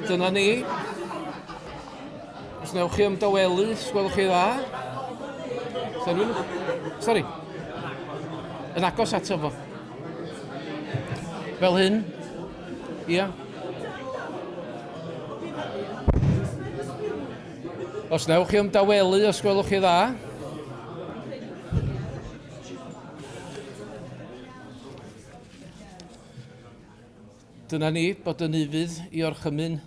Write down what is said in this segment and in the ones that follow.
Dyna ni. Os newch chi ymdawelu, os gwelwch chi dda. Sa rhywun... Sori. Yn agos ato fo. Fel hyn. Ia. Os newch chi ymdawelu, os gwelwch chi dda. Dyna ni, bod yn ufudd i orchymyn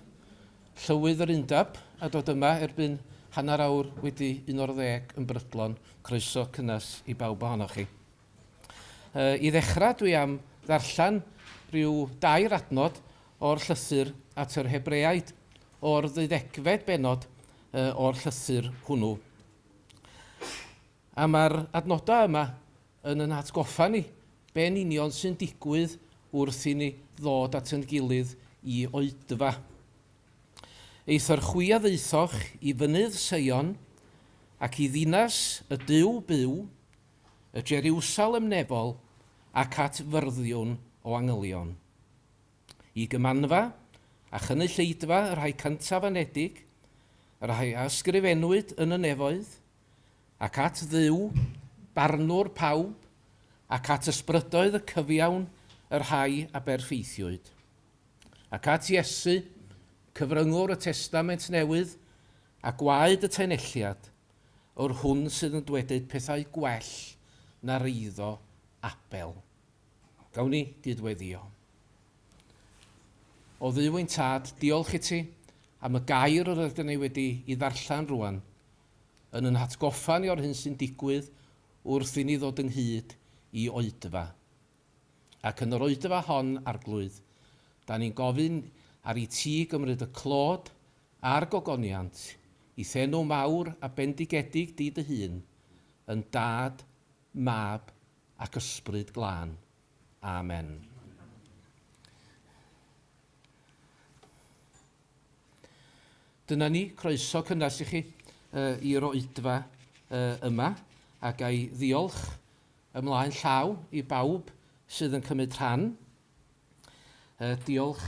Llywydd yr Undeb a dod yma erbyn hanner awr wedi 11 yn brydlon. Croeso cynnes i bawb ohonoch chi. I ddechrau, dwi am ddarllen rhyw dair adnod o'r llythyr at yr Hebreaid, o'r ddeuddegfed bennod o'r llythyr hwnnw. A mae'r adnodau yma yn yn hatgoffa ni be'n union sy'n digwydd wrth i ni ddod at yn gilydd i oedfa. Eithr chwi a ddaethoch i fynydd Seion, ac i ddinas y Duw byw, y Jeriwsalem nefol, ac at fyrddiwn o angylion. I gymanfa a chynulleidfa y rhai cyntaf anedig, y rhai a ysgrifennwyd yn y nefoedd, Ac at Dduw, barnwr pawb, ac at ysbrydoedd y cyfiawn, y rhai a berffeithiwyd. Ac at Iesu, cyfryngwr y Testament Newydd, a gwaed y taenelliad, yr hwn sydd yn dwedyd pethau gwell na'r eiddo Abel. Gawn ni gyd-weddïo. O Dduw ein Tad, diolch i ti am y gair yr ydyn ni wedi i ddarllen rwan, yn yn hatgoffa ni o'r hyn sy'n digwydd wrth i ni ddod ynghyd i oedfa. Ac yn yr oedfa hon, Arglwydd, da ni'n gofyn ar i ti gymryd y clod a'r gogoniant i'th enw mawr a bendigedig di dy hun, yn Dad, Mab ac Ysbryd Glân. Amen. Dyna ni, croeso cynnes i chi i'r oedfa yma, a ga i ddiolch ymlaen llaw i bawb sydd yn cymryd rhan. Diolch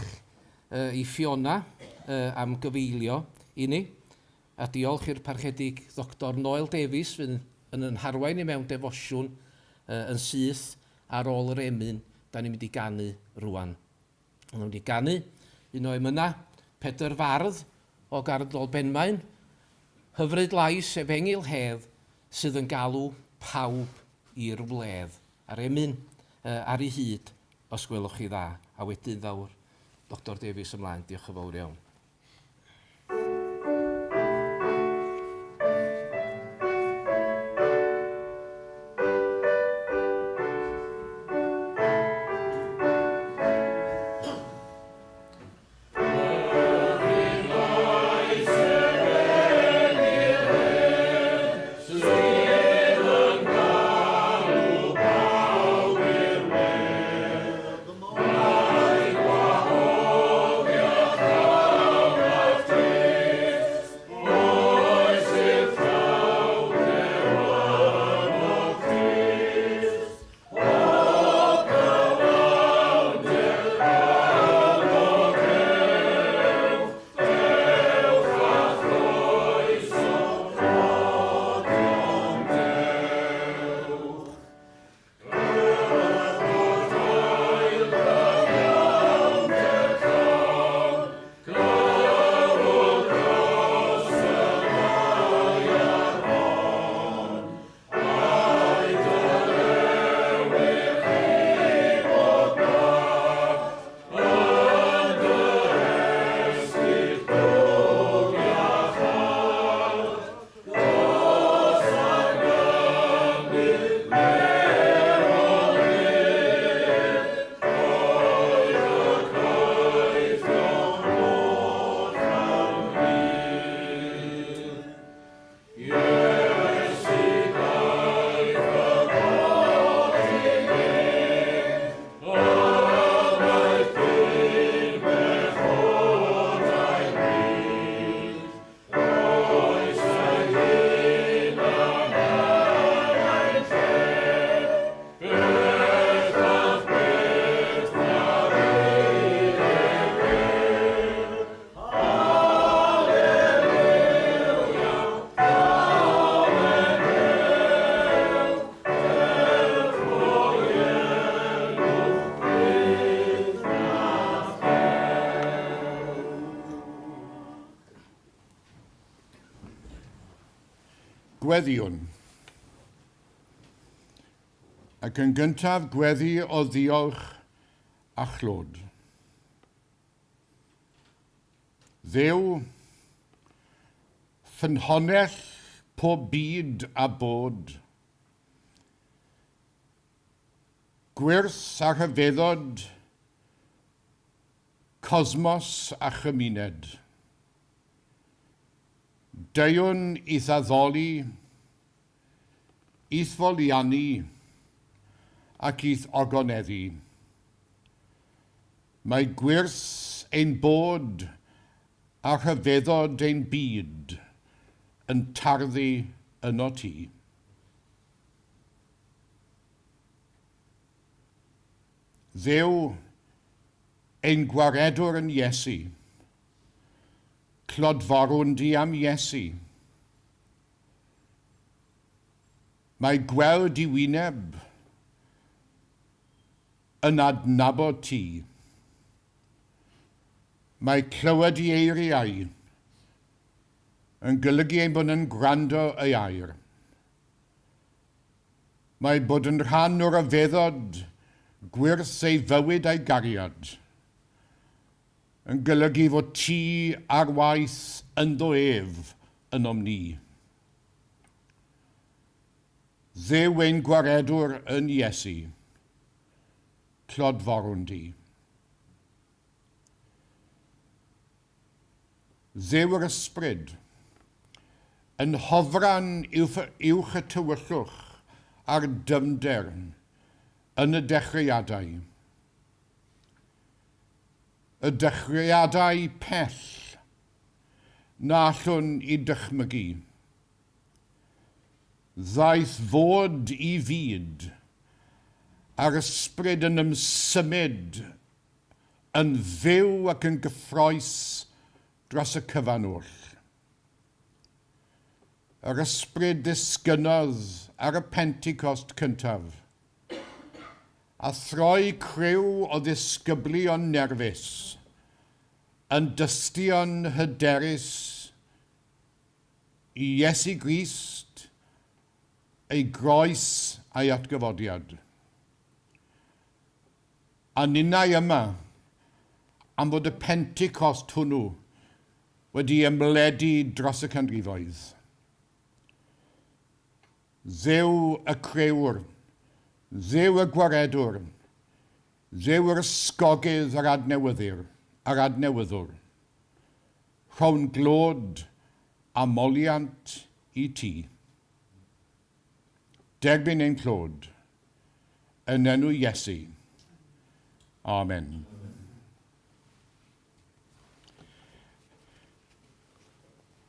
i Fiona am gyfeilio i ni, a diolch i'r Parchedig Ddoctor Noel Davies fydd yn yn harwain i mewn defosiwn yn syth ar ôl yr emyn da ni'n mynd i ganu rwan. Maen nhw wedi ganu un o emynau Pedr Fardd o Gardd Dolbenmaen, Hyfryd lais efengyl hedd sydd yn galw pawb i'r wledd. A'r emyn ar ei hyd, os gwelwch chi dda. A wedyn ddaw'r Doctor Davies ymlaen. Diolch yn fawr iawn. Gweddïwn. Ac yn gyntaf gweddi o ddiolch a chlod. Dduw, ffynhonnell pob byd a bod, gwyrth a rhyfeddod, cosmos a chymuned. Deuwn i'th addoli, i'th foliannu, ac i'th ogoneddu. Mae gwyrth ein bod a rhyfeddod ein byd yn tarddu ynot ti. Dduw, ein Gwaredwr yn Iesu, Clodforwn di am Iesu. Mae gweld dy wyneb yn adnabod ti. Mae clywed dy eiriau yn golygu ein bod yn gwrando ei air. Mae bod yn rhan o ryfeddod gwyrth ei fywyd a'i gariad yn golygu fod ti ar waith ynddo ef ynom ni. Dduw ein Gwaredwr yn Iesu, clodforwn di. Dduw yr Ysbryd, yn hofran uwch y tywyllwch a'r dyfnder yn y dechreuadau. Y dechreuadau pell na allwn i dychmygu. Ddaeth fod i fyd, a'r ysbryd yn ymsymud yn fyw ac yn gyffroes dros y cyfan oll. Yr ysbryd ddisgynnodd ar y Pentecost cyntaf, a throi criw o ddisgyblion nerfus yn dystion hyderus i Iesu Grist, ei groes a'i atgyfodiad. A ninnau yma am fod y Pentecost hwnnw wedi ymledu dros y canrifoedd. Dduw y Crëwr, Dduw y Gwaredwr, Dduw yr Ysgogydd a'r Adnewyddir, a'r Adnewyddwr. Rhown glod a moliant i ti. Derbyn ein clod. Yn enw Iesu. Amen.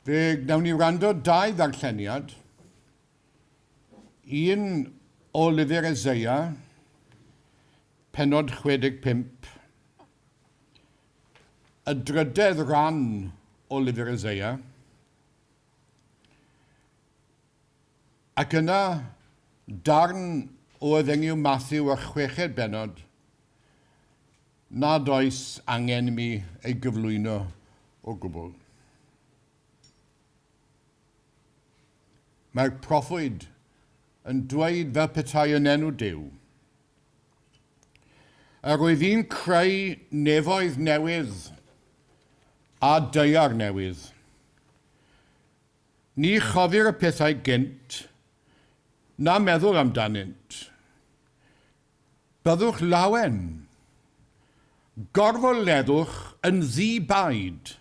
Fe gnawn ni wrando dau ddarlleniad. Un o lyfr Eseia, pennod 65, y drydedd ran o lyfr Eseia, ac yna darn o Efengyl Mathew y chweched bennod, nad oes angen i mi ei gyflwyno o gwbl. Mae'r proffwyd yn dweud fel petai yn enw Duw. Yr wyf i'n creu nefoedd newydd a daear newydd. Ni chofir y pethau gynt, na meddwl amdanynt. Byddwch lawen. Gorfoleddwch yn ddi-baid.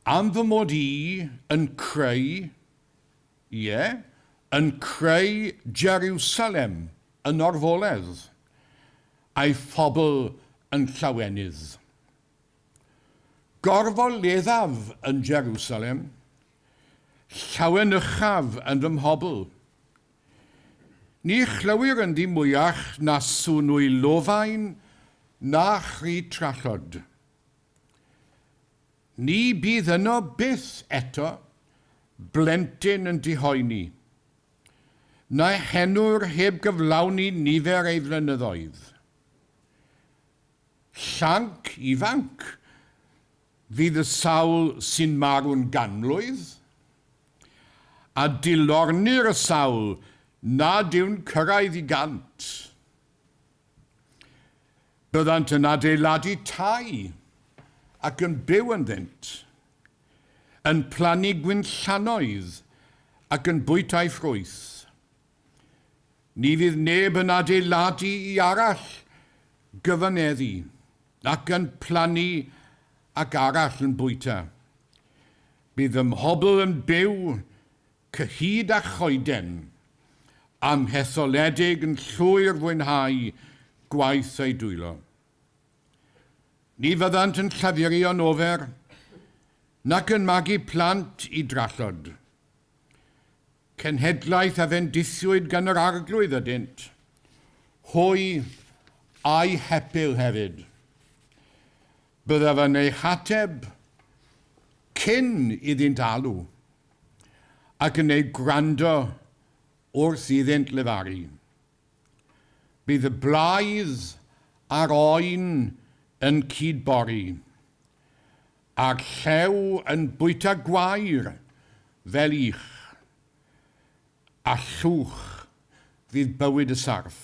Am fy mod i yn creu, ie, yn creu Jeriwsalem yn orfoledd, a'i phobl yn llawenydd. Gorfoleddaf yn Jeriwsalem, llawenychaf yn fy mhobl. Ni chlywir ynddi mwyach na sŵn wylofain na chri trallod. Ni bydd yno byth eto blentyn yn dihoeni, na henwr heb gyflawni nifer ei flynyddoedd. Llanc ifanc fydd y sawl sy'n marw'n ganmlwydd, A dilornir y sawl nad yw'n cyrraedd i gant. Byddant yn adeiladu tai ac yn byw ynddynt, yn plannu gwinllannoedd ac yn bwyta'u ffrwyth. Ni fydd neb yn adeiladu i arall gyfaneddu, ac yn plannu ac arall yn bwyta. Bydd fy mhobl yn byw cyhyd â choeden, a'm hetholedig yn llwyr fwynhau gwaith eu dwylo. Ni fyddant yn llafurio'n ofer, nac yn magu plant i drallod. Cenhedlaeth a fendithiwyd gan yr Arglwydd ydynt, hwy a'i hepil hefyd. Byddaf yn eu hateb cyn iddynt alw, ac yn eu gwrando wrth iddynt lefaru. Bydd y blaidd a'r oen yn cyd-bori, a'r llew yn bwyta gwair fel ych, a llwch fydd bywyd y sarff.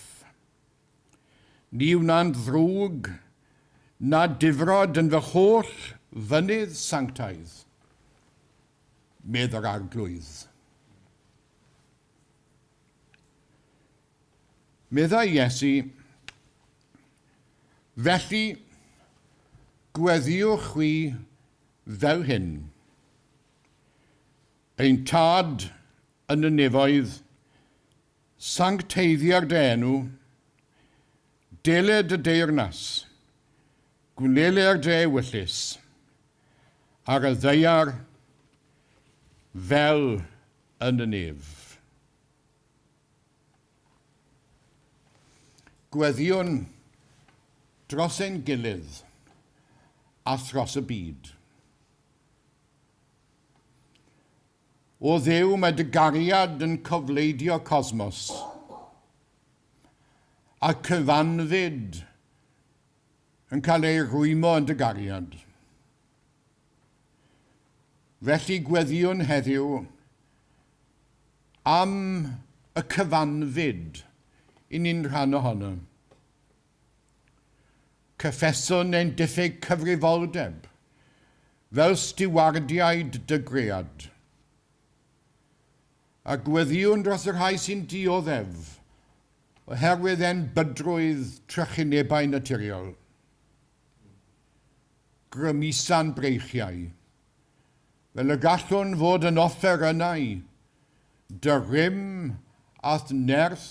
Ni wnânt ddrwg na difrod yn fy holl fynydd sanctaidd, medd yr Arglwydd. Meddai Iesu, Felly, gweddïwch chwi fel hyn. Ein Tad yn y nefoedd, sancteiddier dy enw, deled dy deyrnas, gwneler dy ewyllys, ar y ddaear fel yn y nef. Gweddïwn dros ein gilydd a thros y byd. O Dduw, mae dy gariad yn cofleidio cosmos, a cyfanfyd yn cael ei rwymo yn dy gariad. Felly gweddïwn heddiw am y cyfanfyd i ni'n rhan ohono. Cyffeswn ein diffyg cyfrifoldeb fel stiwardiaid dy gread, a gweddïwn dros y rhai sy'n dioddef oherwydd enbydrwydd trychinebau naturiol. Grymusa'n breichiau, fel y gallwn fod yn offerynnau dy rym a'th nerth,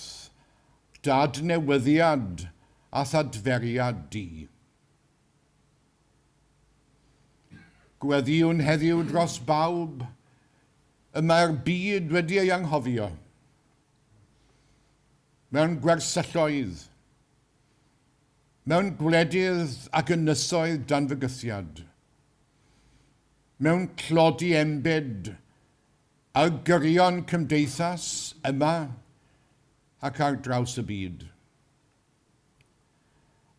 d'adnewyddiad a'th adferiad di. Gweddïwn heddiw dros bawb y mae'r byd wedi ei anghofio, mewn gwersylloedd, mewn gwledydd ac ynysoedd dan fygythiad, mewn tlodi enbyd ar gyrion cymdeithas yma ac ar draws y byd.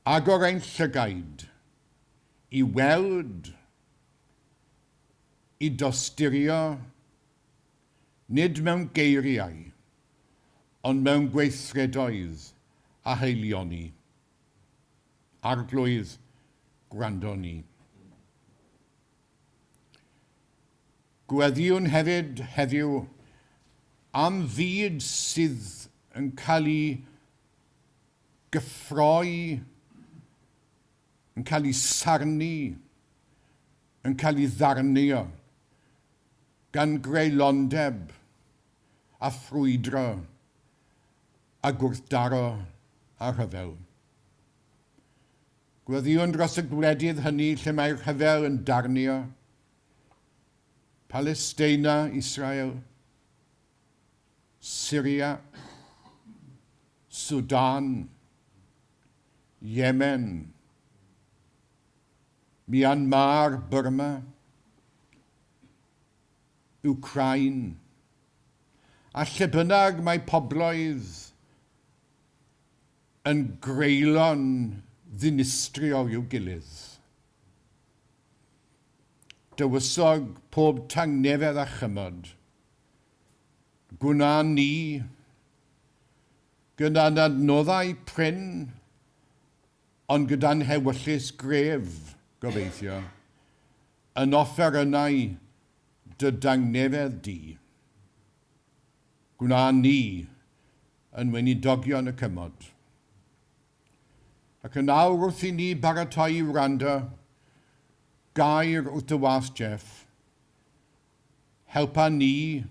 Agor ein llygaid i weld, i dosturio, nid mewn geiriau, ond mewn gweithredoedd a haelioni. Arglwydd, gwrando ni. Gweddïwn hefyd heddiw am fyd sydd yn cael ei gyffroi, yn cael ei sarnu, yn cael ei ddarnio gan greulondeb a ffrwydro a gwrthdaro a rhyfel. Gweddïwn dros y gwledydd hynny lle mae rhyfel yn darnio, Palesteina, Israel, Syria, Sudan, Yemen, Myanmar, Burma, Wcráin, a lle bynnag mae pobloedd yn greulon ddinistriol i'w gilydd. Dywysog pob tangnefedd a chymod. Gwna ni, gyda'n adnoddau prin, ond gyda'n hewyllys gref, gobeithio, yn offerynnau dy dangnefedd di. Gwna ni yn weinidogion y cymod. Ac yn awr wrth i ni baratoi i wrando, gair wrth dy was Jeff, helpa ni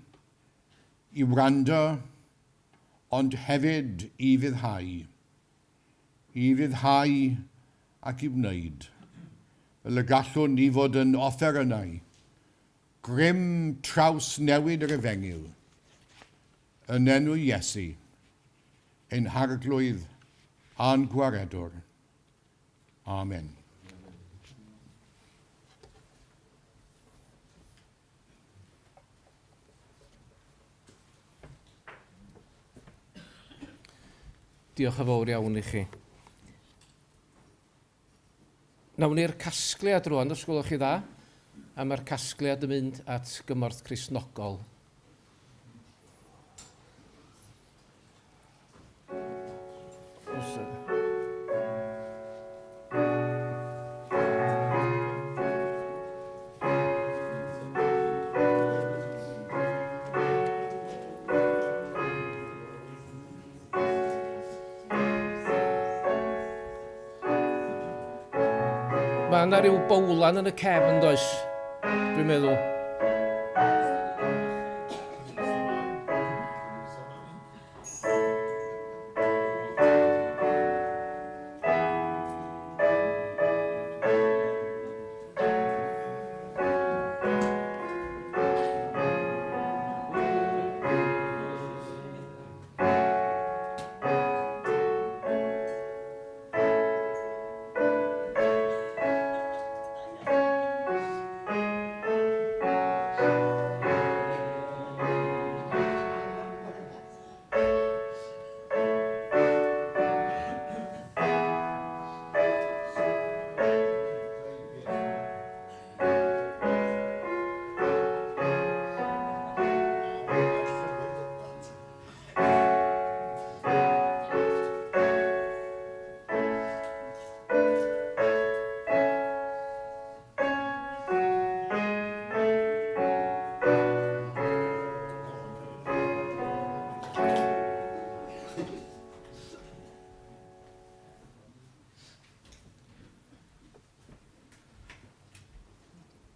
i wrando ond hefyd i fuddhau. I fuddhau ac i wneud, fel y gallwn ni fod yn offerynnau grym trawsnewid yr efengyl, yn enw Iesu, ein Harglwydd a'n Gwaredwr. Amen. Diolch yn fawr iawn i chi. Nawn ni'r casgliad rwan, os gwelwch chi dda, a mae'r casgliad yn mynd at Gymorth Cristnogol. Mae yna rhyw bowlan yn y cefn, does? Dwi'n meddwl.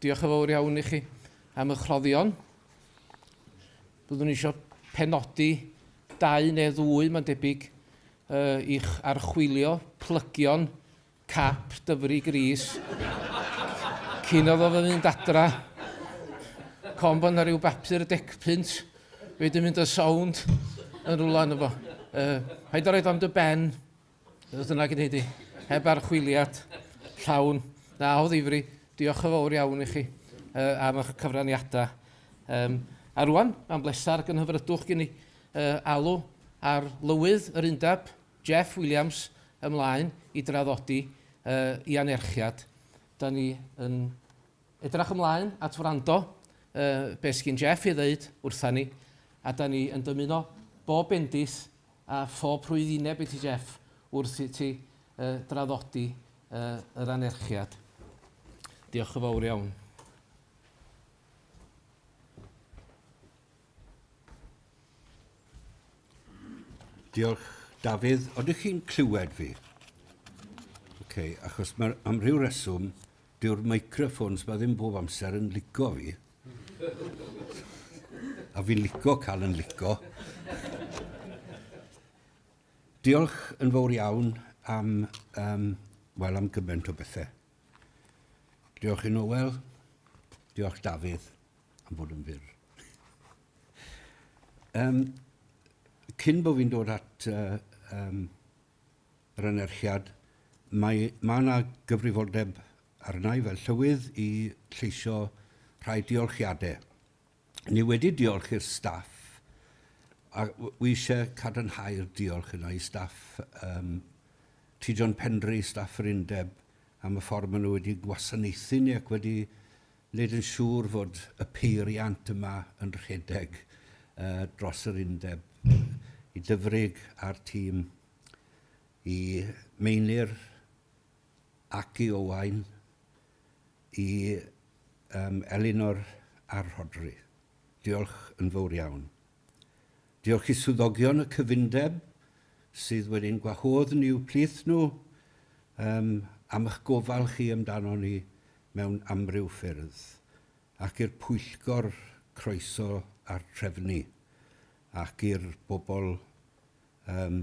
Diolch yn fawr iawn i chi am eich rhoddion. Byddwn ni eisiau penodi dau neu ddwy, mae'n debyg, uh, i'ch archwilio plygion cap Dyfri Gris cyn oedd o'n mynd adra. Con bod yna rhyw bapur decpunt wedi mynd y sownd yn rhywle yno fo. Uh, paid â roed am dy ben. Dyna gyd i. Heb archwiliad llawn. Na, o ddifri. Diolch yn fawr iawn i chi uh, am eich cyfraniadau. Um, a rwan, mae'n bleser ac yn hyfrydwch gen i uh, alw ar lywydd yr undeb, Jeff Williams, ymlaen i draddodi uh, i anerchiad. Da ni yn edrych ymlaen at wrando uh, beth sgyn Jeff i ddeud wrtha ni, a da ni yn dymuno bob bendith A phob rhwyddineb i ti Jeff wrth i ti uh, draddodi uh, yr anerchiad. Diolch yn fawr iawn. Diolch, Dafydd. Odych chi'n clywed fi? OK, achos mae am ryw reswm, dyw'r microphones ma ddim bob amser yn lico fi. A fi'n lico cael yn lico. Diolch yn fawr iawn am, um, wel, am gymaint o bethau. Diolch i Noel, diolch Dafydd am fod yn fyr. Um, cyn bod fi'n dod at uh, um, yr anerchiad, mae, mae yna gyfrifoldeb arna i fel llywydd i lleisio rhai diolchiadau. Ni wedi diolch i'r staff, a wi eisiau cadarnhau'r diolch yna i staff um, T John Penry, staff yr undeb, am y ffordd maen nhw wedi gwasanaethu ni ac wedi wneud yn siŵr fod y peiriant yma yn rhedeg. uh, dros yr undeb, i Dyfrig a'r tîm, i Meinir ac i Owain, i um, Elinor a'r Rhodri. Diolch yn fawr iawn. Diolch i swyddogion y cyfundeb sydd wedi'n gwahodd ni i'w plith nhw um, am eich gofal chi amdano ni mewn amryw ffyrdd, ac i'r pwyllgor croeso a'r trefnu, ac i'r bobl um,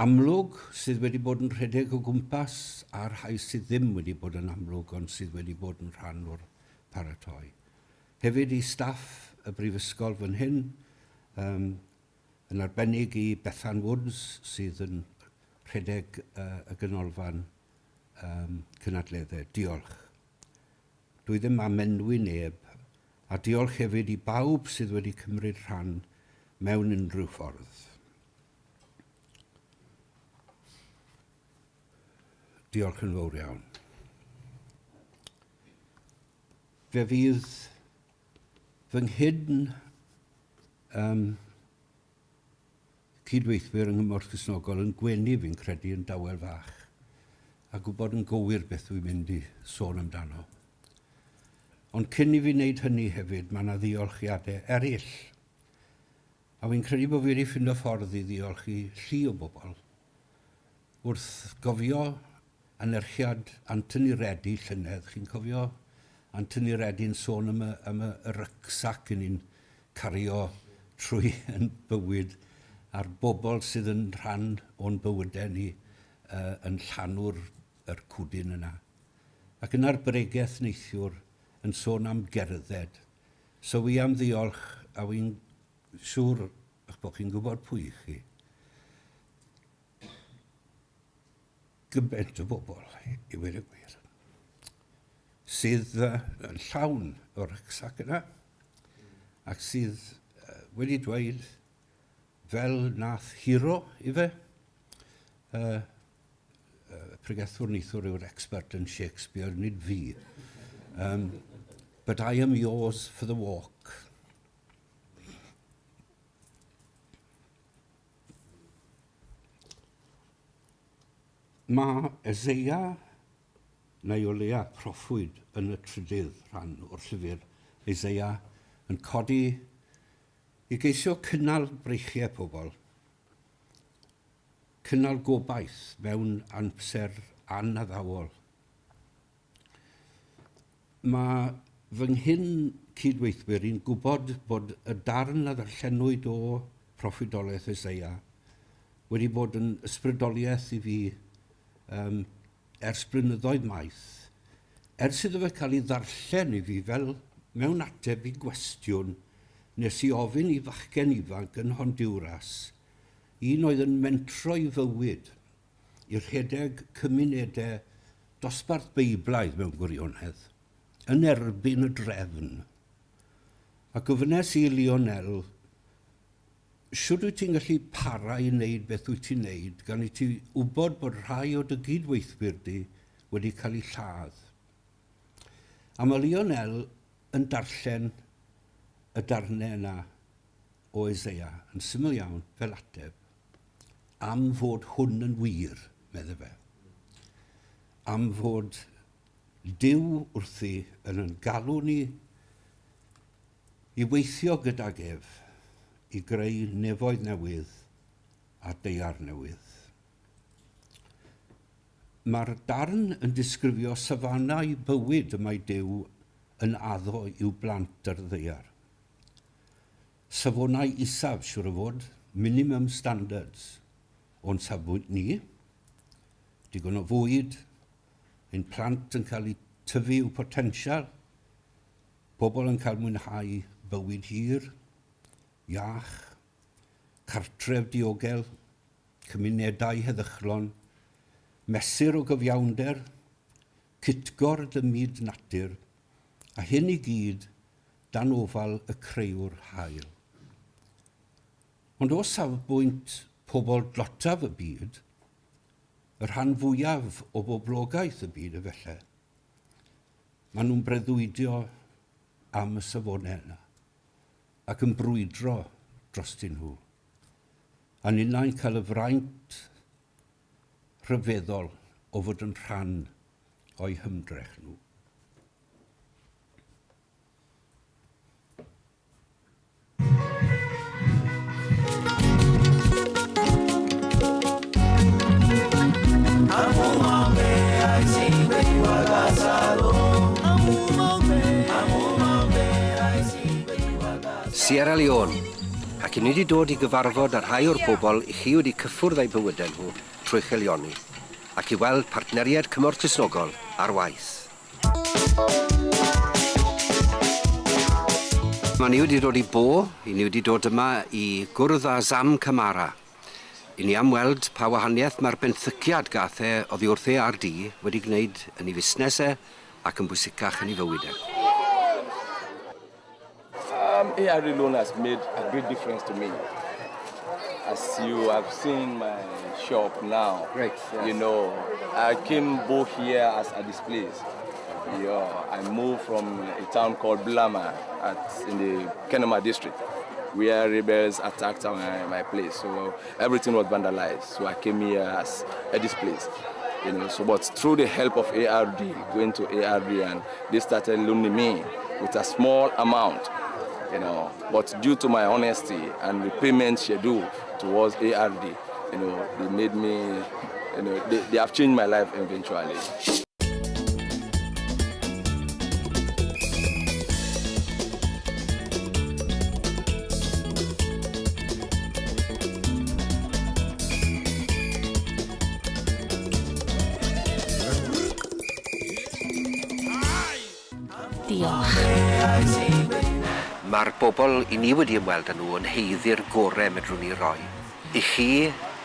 amlwg sydd wedi bod yn rhedeg o gwmpas a'r rhai sydd ddim wedi bod yn amlwg ond sydd wedi bod yn rhan o'r paratoi. Hefyd i staff y Brifysgol fan hyn, um, yn arbennig i Bethan Woods sydd yn rhedeg uh, y ganolfan um, cynadleddau. Diolch. Dwi ddim am enwi neb, a diolch hefyd i bawb sydd wedi cymryd rhan mewn unrhyw ffordd. Diolch yn fawr iawn. Fe fydd fy nghyn um, cydweithwyr yng Nghymorth Cristnogol yn gwenu fi'n credu yn dawel fach a gwybod yn gywir beth dwi'n mynd i sôn amdano. Ond cyn i fi wneud hynny hefyd, mae yna ddiolchiadau eraill. A fi'n credu bod fi wedi ffindo ffordd i ddiolch i llu o bobl. Wrth gofio anerchiad Anthony Reddy llynedd, chi'n cofio Anthony Reddy'n sôn am y, am y, y rucksack yn ni'n cario trwy yn bywyd a'r bobl sydd yn rhan o'n bywydau ni uh, yn llanw'r yr cwdyn yna. Ac yna'r bregeth neithiwr yn sôn am gerdded. So wi am ddiolch a wi'n siŵr eich bod chi'n gwybod pwy chi. Gymaint o bobl, i weud y gwir, sydd yn llawn o'r rucksack yna, ac sydd wedi dweud fel nath Hiro i fe, uh, uh, pregethwr neithiwr yw'r expert yn Shakespeare, nid fi. Um, but I am yours for the walk. Mae Eseia, neu o leia proffwyd yn y trydydd rhan o'r llyfr Eseia, yn codi i geisio cynnal breichiau pobl, cynnal gobaith mewn amser anaddawol. Mae fy nghyn cyd-weithwyr i'n gwybod bod y darn a ddarllenwyd o Proffwydoliaeth Eseia wedi bod yn ysbrydoliaeth i fi um, ers blynyddoedd maith, ers iddo fe cael ei ddarllen i fi fel mewn ateb i gwestiwn nes i ofyn i fachgen ifanc yn Honduras, un oedd yn mentro i fywyd i rhedeg cymunedau dosbarth Beiblaidd mewn gwirionedd, yn erbyn y drefn. A gofynnes i Lionel, shwd wyt ti'n gallu para i wneud beth wyt ti'n wneud gan i ti wybod bod rhai o dy gyd-weithwyr di wedi cael eu lladd? A mae Lionel yn darllen y darnau yna o Eseia yn syml iawn fel ateb. Am fod hwn yn wir, medde fe. Am fod Duw wrthi yn yn galw ni i weithio gydag ef i greu nefoedd newydd a daear newydd. Mae'r darn yn disgrifio safanau bywyd y mae Duw yn addo i'w blant ar y ddaear. Safonau isaf, siŵr o fod, minimum standards, o'n safbwynt ni. Digon o fwyd, ein plant yn cael eu tyfu i'w potensial, pobl yn cael mwynhau bywyd hir, iach, cartref diogel, cymunedau heddychlon, mesur o gyfiawnder, cytgord ym myd natur, a hyn i gyd dan ofal y creuwr hael. Ond o safbwynt pobl dlotaf y byd, y rhan fwyaf o boblogaeth y byd efallai, maen nhw'n breuddwydio am y safonau yna. ac yn brwydro drostyn nhw. A ninnau'n cael y fraint rhyfeddol o fod yn rhan o'u hymdrech nhw. Sierra Leone, ac i ni wedi dod i gyfarfod â rhai o'r bobl i chi wedi cyffwrdd â'u bywydau nhw trwy chelioni, ac i weld partneriaid Cymorth Cristnogol ar waith. Ma' ni wedi dod i Bo, 'yn ni wedi dod yma i gwrdd â Zam Kamara. 'Yn ni am weld pa wahaniaeth ma'r benthyciad gath e oddi wrth ARD wedi gwneud yn 'i fusnes e ac yn bwysicach yn 'i fywyd e. Um, ARD loan has made a great difference to me. As you have seen my shop now, Great, yes. you know, I came both here as a displaced. Yeah, I moved from a town called Blama at, in the Kenema district, where rebels attacked my, my place. So everything was vandalized. So I came here as a displaced. You know, so but through the help of ARD, going to ARD, and they started loaning me with a small amount, you know. But due to my honesty and repayment schedule towards ARD, you know, they made me, you know, they, they have changed my life eventually. Diolch. Mae'r bobl i ni wedi ymweld â nhw yn haeddu'r gorau medrwn ni roi. I chi,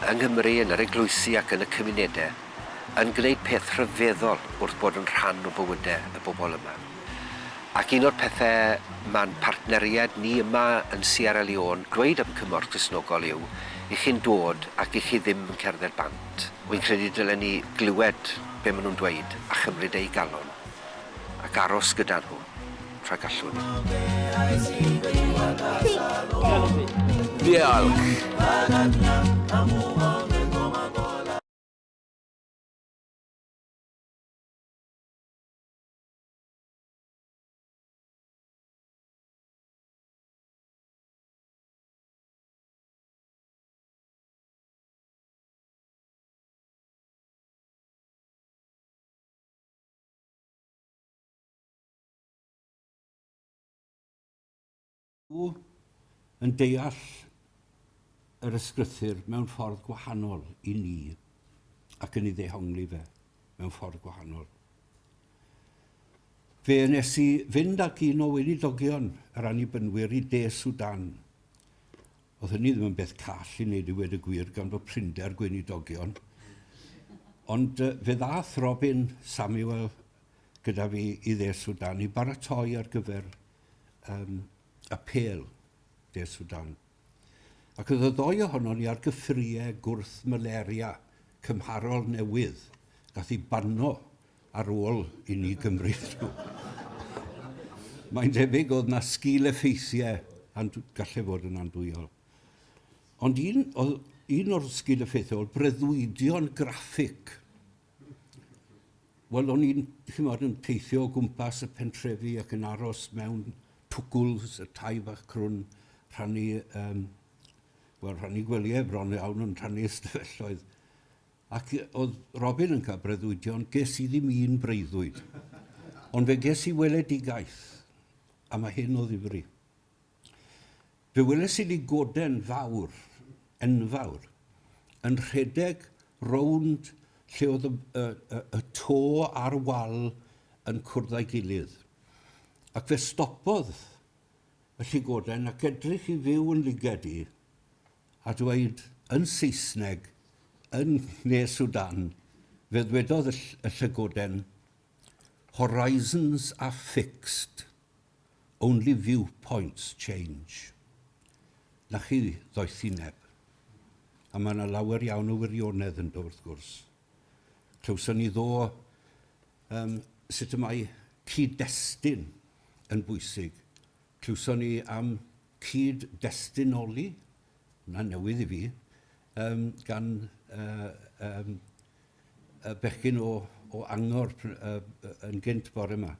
yng Nghymru, yn yr eglwysi ac yn y cymunedau, yn gwneud peth rhyfeddol wrth bod yn rhan o bywydau y bobl yma. Ac un o'r pethau mae'n partneriaid ni yma yn Sierra Leone dweud am Cymorth Cristnogol yw i chi'n dod ac i chi ddim yn cerdded bant. Wy'n credu dylen ni glywed be maen nhw'n dweud a chymryd eu galon ac aros gyda nhw tra gallwn ni. Diolch. Yn deall yr ysgrythur mewn ffordd gwahanol i ni ac yn ei ddehongli fe mewn ffordd gwahanol. Fe wnes i fynd ag un o weinidogion yr Annibynwyr i De Sudan. Oedd hynny ddim yn beth call i wneud i weud y gwir gan fod prinder gweinidogion. Ond fe ddath Robin Samuel gyda fi i Dde Sudan i baratoi ar gyfer um, apêl De Sudan. Ac oedd y ddou ohonon ni ar gyffuriau gwrth malaria cymharol newydd gath ei banno ar ôl i ni gymryd nhw. Mae'n debyg oedd na sgil effeithiau gallai fod yn andwyol. Ond un, oedd, un o'r sgil effeithiau oedd breuddwydion graffig. Wel, o'n i'n, chimod, yn teithio o gwmpas y pentrefi ac yn aros mewn twgwls, y tai fach crwn, rhannu, um, wel, rhannu gwelyau bron iawn yn rhannu ystafelloedd. Ac oedd Robin yn cael breuddwydion, ges i ddim un breuddwyd. Ond fe ges i weledigaeth, a mae hyn o ddifri. Fe weles i lygoden fawr, enfawr, yn rhedeg rownd lle oedd y, y, y, y to a'r wal yn cwrdd â'i gilydd. Ac fe stopodd y llygoden ac edrych i fyw yn lyged i, a dweud yn Saesneg, yn Ne Sudan, fe ddwedodd y, y llygoden, Horizons are fixed. Only viewpoints change. Na chi ddoethineb. A mae yna lawer iawn o wirionedd ynddo, wrth gwrs. Clywson ni ddo um, sut y mae cyd-destun yn bwysig. Clywson ni am cyd-destunoli, hwnna'n newydd i fi, um, gan uh, um, y bechgyn o, o Angor uh, yn gynt bore yma.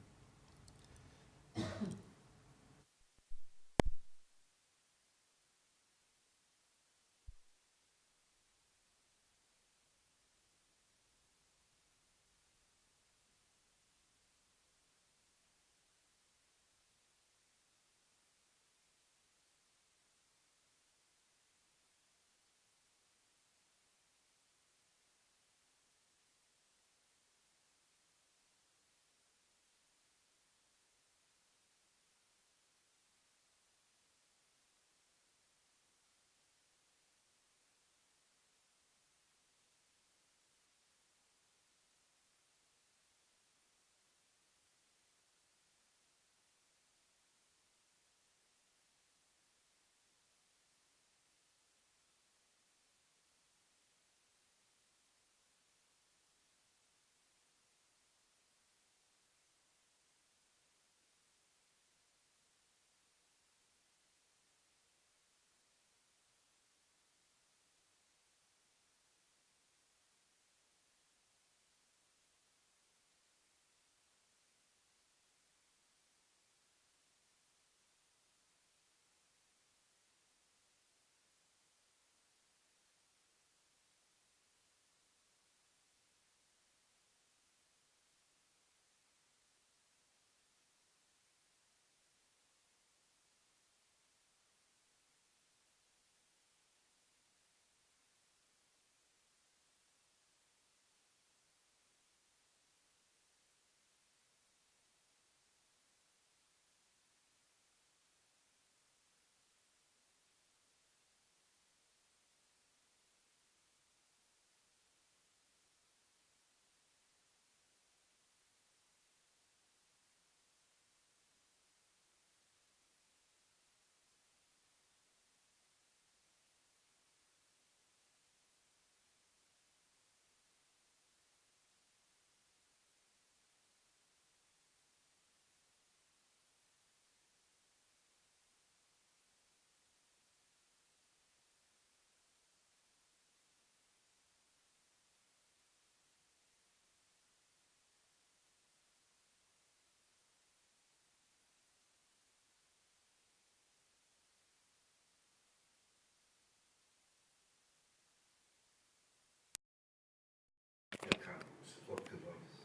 Y cant o'r cyfoeth,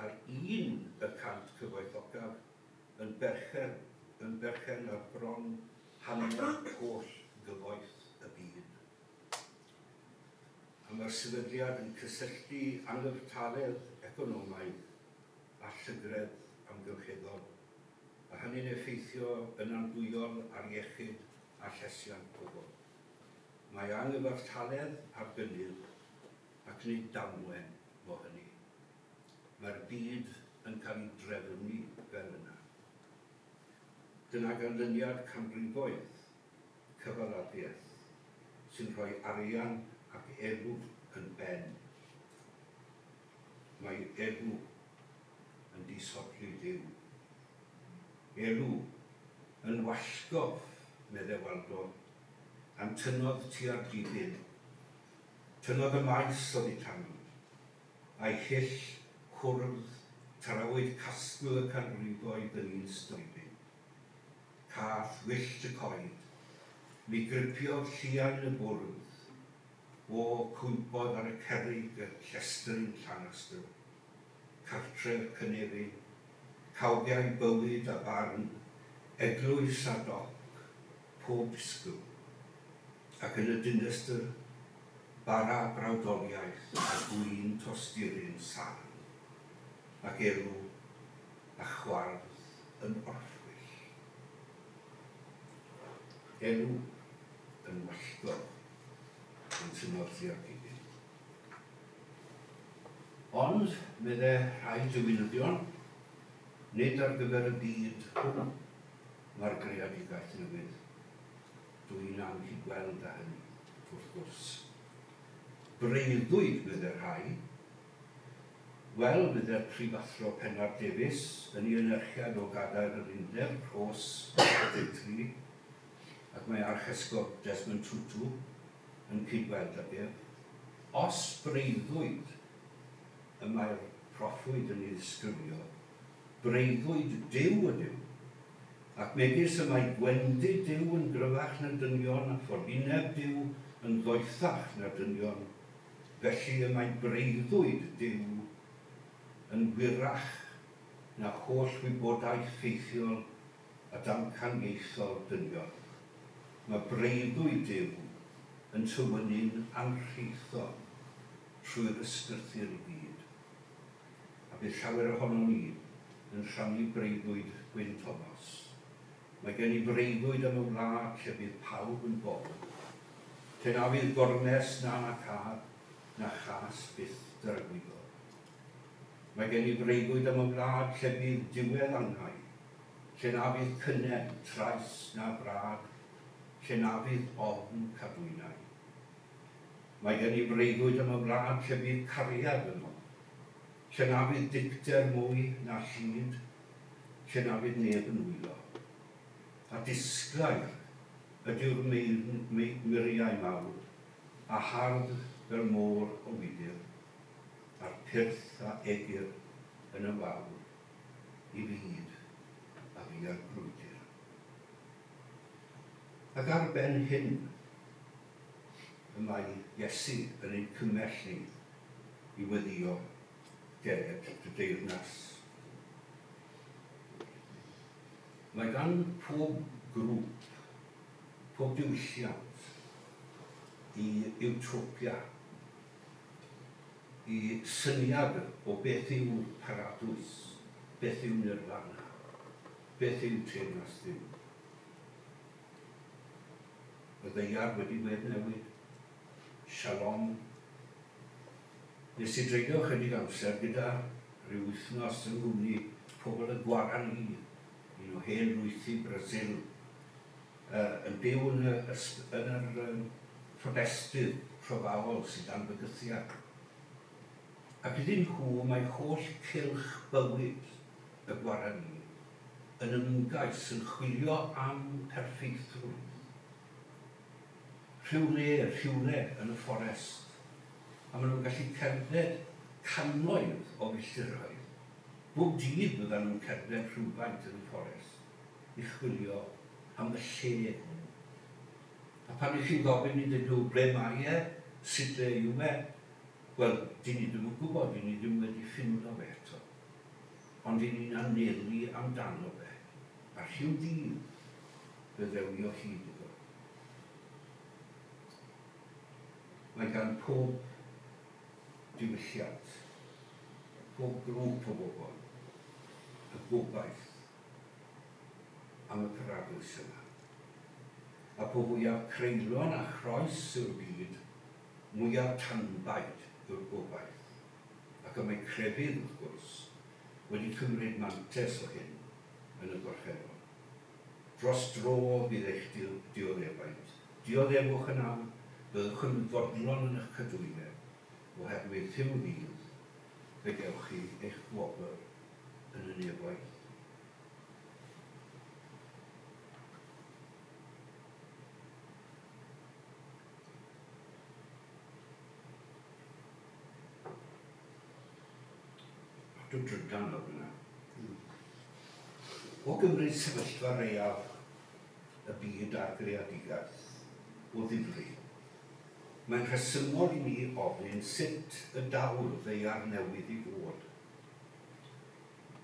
a'r 1% cyfoethocaf yn berchen, yn berchen ar bron hanner holl gyfoeth y byd. A mae'r sefydliad yn cysylltu anghyfartaledd economaidd â llygredd amgylcheddol, a hynny'n effeithio yn andwyol ar iechyd a llesiant pobl. Mae anghyfartaledd ar gynnydd, ac nid damwain mo hynny. Mae'r byd yn cael ei drefnu fel yna. Dyna ganlyniad canrifoedd cyfalafiaeth sy'n rhoi arian ac elw yn ben. Mae elw yn disodli Duw. Elw yn wallgof, medde Waldo, a'm tynnodd tua'r dibyn. Tynnodd y maes oddi tano, a'i hyll hwrdd tarawyd casgl y canrifoedd yn un stribyn. Cath wyllt y coed, mi gripiodd lliain y bwrdd, o, cwympodd ar y cerrig y llestrin llanastr. Cartref cynefin, cawgiau bywyd a barn, eglwys a doc, pob disgwyl. Ac yn y dinistr, bara brawdoliaeth a gwin tosturin sarn, ac elw a chwardd yn orffwyll. Elw yn wallgof yn tynoddi'r dibyn. Ond, medde rhai diwinyddion, nid ar gyfer y byd hwn mae'r greadigaeth newydd. Dw i'n anghydweld â hynny, wrth gwrs. Breuddwyd, medde rhai. Wel, medde'r Prifathro Pennar Davies yn ei anerchiad o Gadair yr Undeb, Rhos 43. Ac mae Archesgob Desmond Tutu yn cyd-weld ag ef. Os breuddwyd y mae'r proffwyd yn ei ddisgrifio, breuddwyd Duw ydyw. Ac megis y mae gwendid Duw yn gryfach na dynion a ffolineb Duw yn ddoethach na dynion, felly y mae breuddwyd Duw yn wyrach na holl wybodaeth ffeithiol a damcaniaethol dynion. Mae breuddwyd Duw yn tywynnu'n anrhaethol trwy'r ysgrythur i gyd. A bydd llawer ohonon ni yn rhannu breuddwyd Gwyn Thomas. Mae gen i freuddwyd am y wlad lle bydd pawb yn bobl. Lle na fydd gormes na nacâd na chas byth dragwyddo. Mae gen i freuddwyd am y wlad lle bydd diwedd angau, lle na fydd cynnen, trais na brad, lle na fydd ofn cadwynau. Mae gen i freuddwyd am y wlad lle bydd cariad yno, lle na fydd dicter mwy na llid, lle na fydd neb yn wylo. A disglair ydyw'r muriau mawr, a hardd fel môr o wydr, a'r pyrth a egyr yn y wawr i fyd a fu ar grwydr. Ac ar ben hyn, y mae Iesu yn ein cymell ni i weddïo Dered dy deyrnas. Mae gan pob grŵp, pob diwylliant, i iwtopia, i syniad o beth yw paradwys, beth yw nirvana, beth yw teyrnas Dduw. Y ddaear wedi weddnewid. Shalom. Nes i dreulio chydig amser gyda rhyw wythnos yng nghwmni pobl y Guarani, un o hen lwythi Brasil, yn byw yn y yn yr fforestydd rhyfaol sydd dan fygythiad. Ac iddyn nhw mae holl cylch bywyd y Guarani yn ymgais yn chwilio am perffeithrwydd. Rhyw le, rhywle yn y fforest, a maen nhw'n gallu cerdded cannoedd o filltiroedd. Bob dydd byddan nhw'n cerdded rhywfaint yn y fforest i chwilio am y lle hwnnw. A pan 'y chi'n gofyn iddyn nhw ble mae e, sut le yw e, wel, 'dyn ni ddim yn gwybod, 'dyn ni ddim wedi ffindo fe eto. Ond 'dyn ni'n anelu amdano fe, a rhyw ddydd fe ddewn ni o hyd iddo. Mae gan pob diwylliant, pob grŵp o bobl, y gobaith am y paradwys yma. A po fwyaf creulon a chroes yw'r byd, mwyaf tanbaid yw'r gobaith. Ac y mae crefydd, wrth gwrs, wedi cymryd mantais o hyn yn y gorffennol. Dros dro fydd eich dioddefaint. Dioddefwch yn awr, byddwch yn fodlon yn eich cadwyneb, oherwydd rhyw ddydd fe gewch chi eich gwobr yn y nefoedd. Lot o drydan lawr yna. O gymryd sefyllfa real y byd a'r greadigaeth o ddifri, mae'n rhesymol i ni ofyn sut y daw'r ddaear newydd i fod.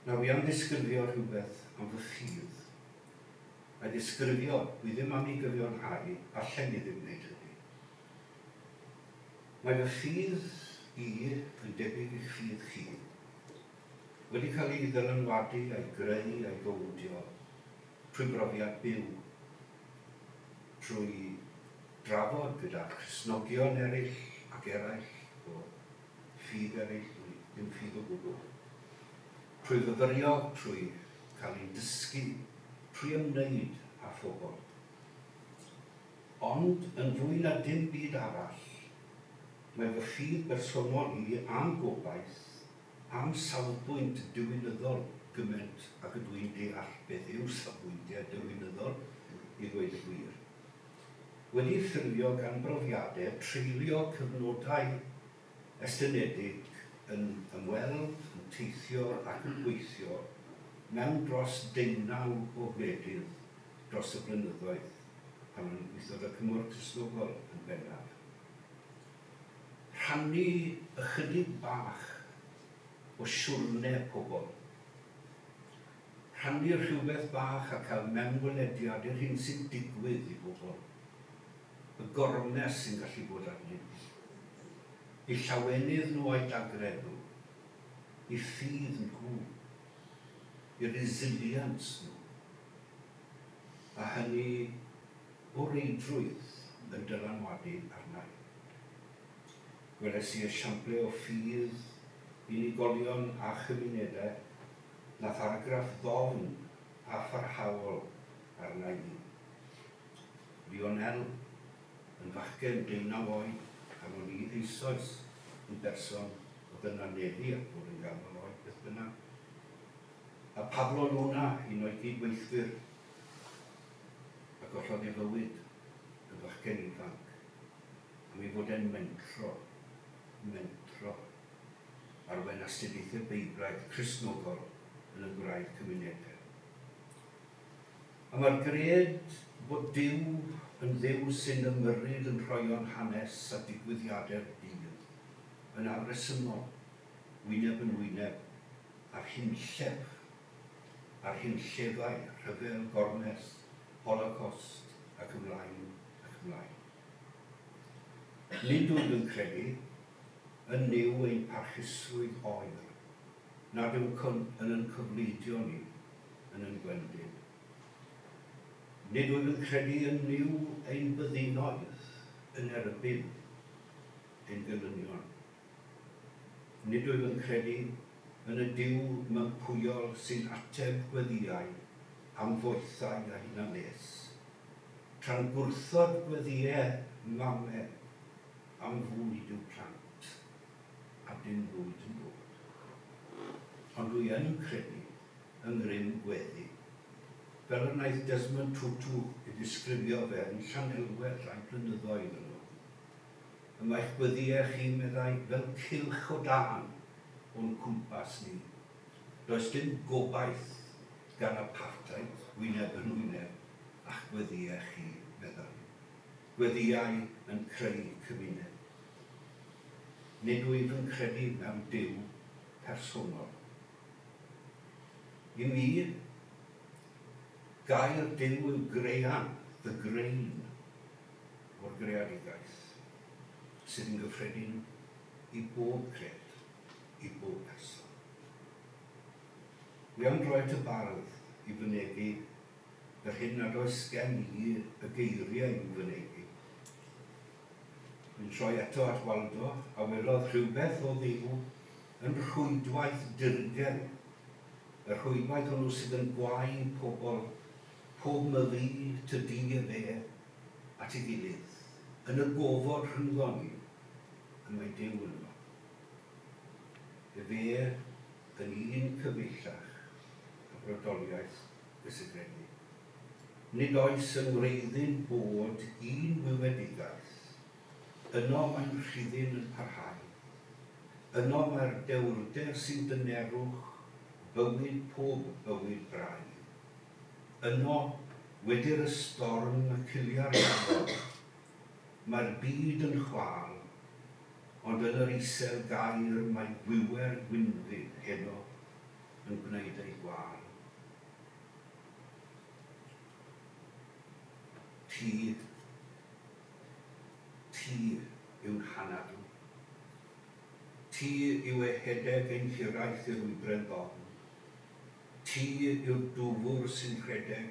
Nawr, wi am ddisgrifio rhywbeth am fy ffydd. A disgrifio, wi ddim am ei gyfiawnhau, allen i ddim wneud hynny. Mae fy ffydd i yn debyg i'ch ffydd chi. Wedi cael ei ddylanwadu a'i greu a'i fowldio trwy brofiad byw, trwy drafod gyda Christnogion eraill ac eraill o ffydd eraill, neu ddim ffydd o gwbl, trwy fyfyrio, trwy cael ein dysgu, trwy ymwneud â phobl. Ond, yn fwy na dim byd arall, mae fy ffydd bersonol i a'm gobaith am safbwynt diwinyddol gymaint ag ydw i'n deall beth yw safbwyntiau diwinyddol, i ddweud y gwir. wedi ffurfio gan brofiadau treulio cyfnodau estynedig yn ymweld, yn teithio ac yn gweithio mewn dros deunaw o wledydd dros y blynyddoedd pan o'n i'n gweithio 'da Cymorth Cristnogol yn bennaf. Rhannu ychydig bach o siwrne pobl. Rhannu rhywbeth bach a cael mewnwelediad i'r hyn sy'n digwydd i bobl. Y gormes sy'n gallu bod arnynt. Eu llawenydd nhw a'u dagrau nhw. Eu ffydd nhw. Eu resilience nhw. A hynny o reidrwydd yn dylanwadu arna i. Gweles i esiample o ffydd unigolion a chymunedau nath argraff ddofn a pharhaol arna i. Lionel, yn fachgen deunaw oed pan o'n i eisoes yn berson oedd yn anelu at fod yn ganol oed beth bynnag. A Pablo Luna, un o'i gyd-weithwyr, a gollodd ei fywyd yn fachgen ifanc am ei fod e'n mentro, mentro arwain astudiaethau Beiblaidd Cristnogol yn y gwraidd cymunedau. A mae'r gred bod Duw yn Dduw sy'n ymyrryd yn rhoion hanes a digwyddiadau'r dydd yn afresymol, wyneb yn wyneb â'r hunllef, a'r hunllefau, rhyfel, gormes, Holocost ac ymlaen ac ymlaen. Nid wyf yn credu yn Nuw ein parchusrwydd oer, nad yw yn yn cofleidio ni yn yn gwendid. Nid wyf yn credu yn Nuw ein byddinoedd yn erbyn ein gelynion. Nid wyf yn credu yn y Duw mympwyol sy'n ateb gweddïau am foethau a hunan-les, tra'n gwrthod gweddïau mame am fwyd i'w plant, a dim bwyd yn dod. Ond dwi yn credu yng ngrym gweddi, fel y wnaeth Desmond Tutu ei ddisgrifio fe yn Llanelwedd rai blynyddoedd yn ôl. Y mae'ch gweddïau chi, meddai, fel cylch o dân o'n cwmpas ni. Does dim gobaith gan apartheid wyneb yn wyneb â'ch gweddïau chi, meddai. Gweddïau yn creu cymuned. Nid wyf yn credu mewn Duw personol. I mi, gair Duw yw graean, the grain, o'r greadigaeth, sydd yn gyffredin i bob cred, i bob person. Wi am droi at y bardd i fynegi yr hyn nad oes gen i y geiriau i'w fynegi. Dwi'n troi eto at Waldo, a welodd rhywbeth o Dduw yn rhwydwaith dirgel, y rhwydwaith hwnnw sydd yn gwau pobl, pob myfi, ty di a fe, at ei gilydd, yn y gofod rhyngddon ni, y mae Duw ynddo. Efe yn un cyfeillach y brodoliaeth gysegredig. Nid oes yng ngwreiddyn bod un wywedigaeth, yno mae'n rhuddin yn parhau, yno mae'r dewrder sy'n dynerwch bywyd pob bywyd brau. Yno, wedi'r ystorm y cilia'r afon, mae'r byd yn chwâl, ond yn yr isel gaer mae gwiwer gwynfyd heno yn gwneud ei gwâl. Ti, ti yw'n hanadl. Ti yw ehedeg ein hiraeth i'r wybren ddofn. Ti yw'r dwfr sy'n rhedeg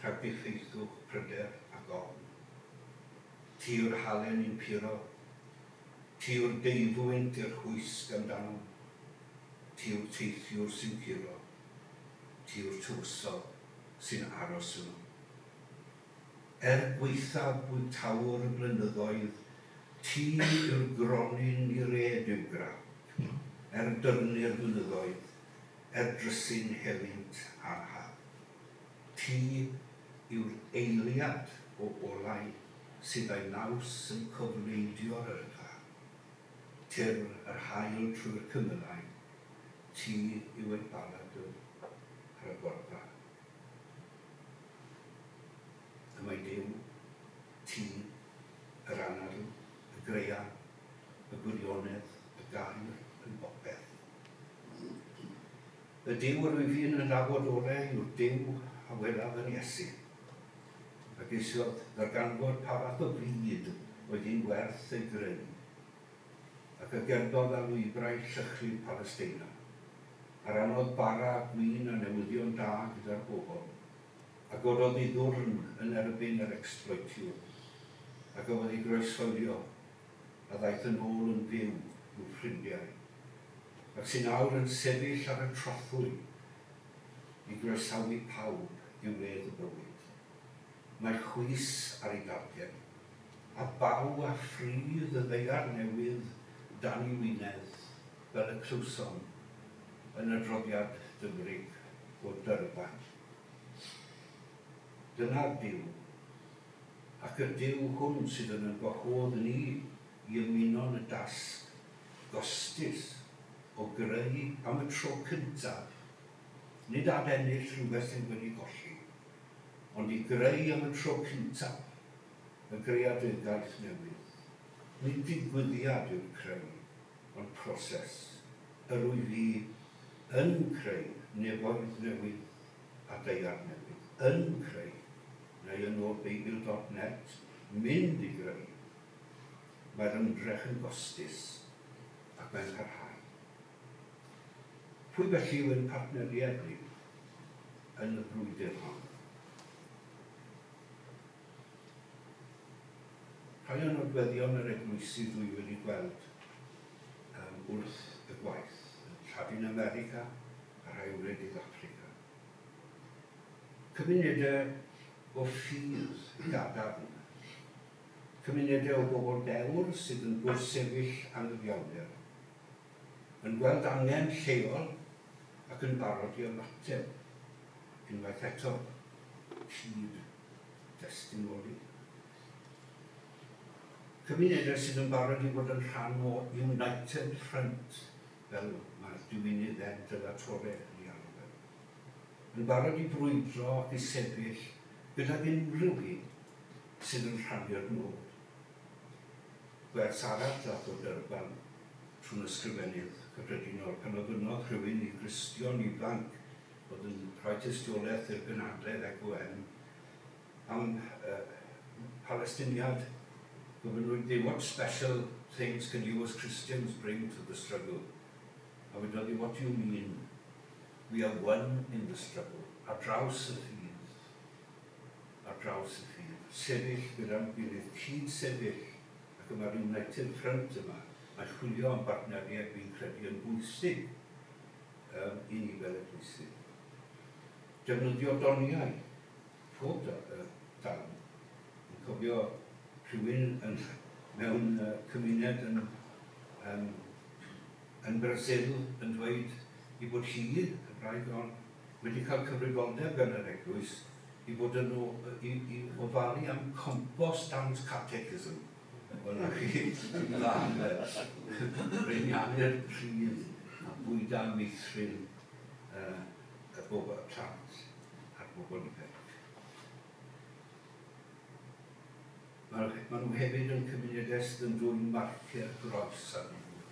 rhag diffeithwch pryder ac ofn. Ti yw'r halen i'n puro. Ti yw'r deufwynt i'r rhwysg amdanom. Ti yw'r teithiwr sy'n curo. Ti yw'r tywysog sy'n aros yno. Er gwaethaf bwytawr y blynyddoedd, ti yw'r gronyn i red i'w grap, er dyrnu'r mynyddoedd, er drysu'n helynt a'r haf. Ti yw'r eiliad o olau sydd â'i naws yn cofleidio'r yrfa, tir yr haul trwy'r cymylau, ti yw ei baladr ar y borfa. Y mae Duw, ti, yr anadl, y graean, y gwirionedd, y gair, yn bopeth. Y Duw yr wyf i'n adnabod orau yw'r Duw a welaf yn Iesu, a geisiodd ddarganfod pa fath o fyd oedd un werth ei greu, ac a gerddodd ar lwybrau llychlyd Palesteina, a rannodd bara, gwin a newyddion da gyda'r bobl, a gododd ei ddwrn yn erbyn yr ecsbloetiwr, a gafodd ei groeshoelio, a ddaeth yn ôl yn fyw i'w ffrindiau, ac sy'n awr yn sefyll ar y trothwy i groesawu pawb i'w wledd y bywyd. Mae chwys ar ei dalcen, a baw a phridd y ddaear newydd dan ei wynedd, fel y clywsom yn adroddiad Dyfrig o Durban. Dyna'r Duw, ac y Duw hwn sydd yn yn gwahodd ni i ymuno yn y dasg gostus o greu am y tro cyntaf, nid adennill rhywbeth sydd wedi colli, ond i greu am y tro cyntaf y greadigaeth newydd. Nid digwyddiad yw'r creu, ond proses. Yr wyf fi yn creu nefoedd newydd a daear newydd. Yn creu, neu yn ôl Beibl dot net, mynd i greu. Mae'r ymdrech yn gostus, ac mae'n parhau. Pwy felly yw ein partneriaid ni yn y frwydr hon? Rhai o nodweddion yr eglwysi dwi wedi gweld um, wrth y gwaith, yn Lladin America a rhai o wledydd Affrica. Cymunedau o ffydd gadarn, cymunedau o bobl dewr sydd yn gwrthsefyll anghyfiawnder, yn gweld angen lleol ac yn barod i ymateb, unwaith eto, cyd-destunoli. Cymunedau sydd yn barod i fod yn rhan o United Front, fel mae'r diwinydd Ed de la Torre yn ei alw fe. Yn barod i frwydro ac i sefyll gydag unrhyw un sydd yn rhannu'r nod. Gwers arall ddaeth o Durban trwy'n ysgrifennydd cyffredinol pan ofynnodd rhywun i Gristion ifanc oedd yn rhoi tystiolaeth i'r gynhadledd ECOM am uh, Palestiniad. Gofynnwyd iddi, what special things can you as Christians bring to the struggle? A wedodd hi, what do you mean? We are one in the struggle. Ar draws y ffydd. Ar draws y ffydd. Sefyll gyda'n gilydd, cyd-sefyll, ac y mae'r United Front yma, mae chwilio am bartneriaid fi'n credu yn bwysig um, i ni fel eglwysi. Defnyddio doniau, pob darn. Yn cofio rhywun yn, mewn uh, cymuned yn, um, yn Brazil yn dweud i bod hi, y wraig hon, wedi cael cyfrifoldeb gan yr eglwys i fod yn o, i, i ofalu am compost and catechism. Wel, na chi, dda, breinianu'r pridd a bwyda meithrin uh, y bobl, y plant a'r bobl ifanc. Mae, ma nhw hefyd yn cymunedau sydd yn dwyn marciau'r groes arnyn nhw.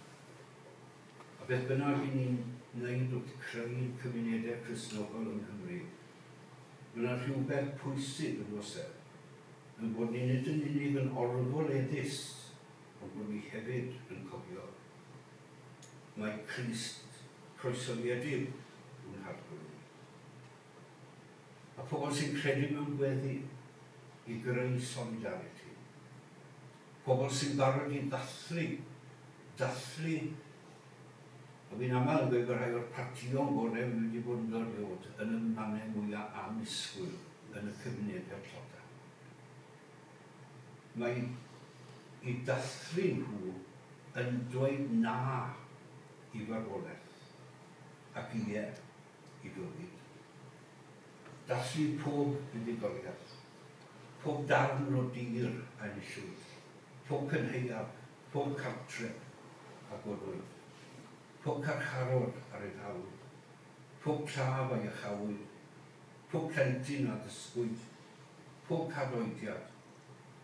A beth bynnag i ni'n wneud wrth creu cymunedau Cristnogol yng Nghymru, mae yna rhywbeth pwysig yn oes e, yn bod ni nid yn unig yn orfoleddus, ond bod ni hefyd yn cofio mai Crist croeshoeliedig yw'n Harglwydd ni. A phobl sy'n credu mewn gweddi i greu solidarity. Pobl sy'n barod i ddathlu, dathlu, a fi'n aml yn gweud bod rhai o'r partïon gorau fi wedi bod ynddo erioed yn y mannau mwyaf annisgwyl yn y cymunedau tlotaf. Mae i dathlu nhw yn dweud na i farwolaeth ac ie i fywyd. Dathlu pob buddugoliaeth, Pob darn o dir a enillwyd, pob cynhaeaf, pob cartref a godwyd, pob carcharor a ryddhawyd, pob claf a iachawyd, pob plentyn a ddysgwyd, pob cadoediad,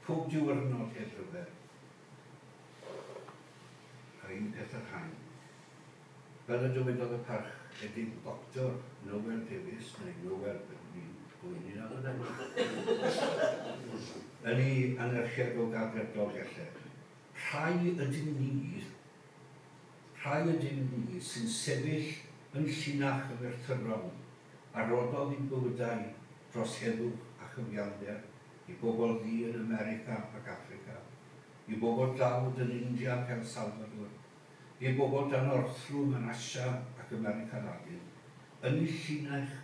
pob diwrnod heb ryfel. A'r un peth â'r rhain. Fel y dywedodd y Parchedig Doctor Noel Davies, neu Noel, fel ni'n poeni nawr, yn ei anerchiad o Gadair Dolgellau, rhai ydym ni, rhai ydym ni sy'n sefyll yn llinach y merthyron a roddodd eu bywydau dros heddwch a chyfiawnder i bobl ddu yn America ac Affrica, i bobl dlawd yn India ac El Salvador, i bobl dan orthrwm yn Asia ac America Ladin, yn eu llinell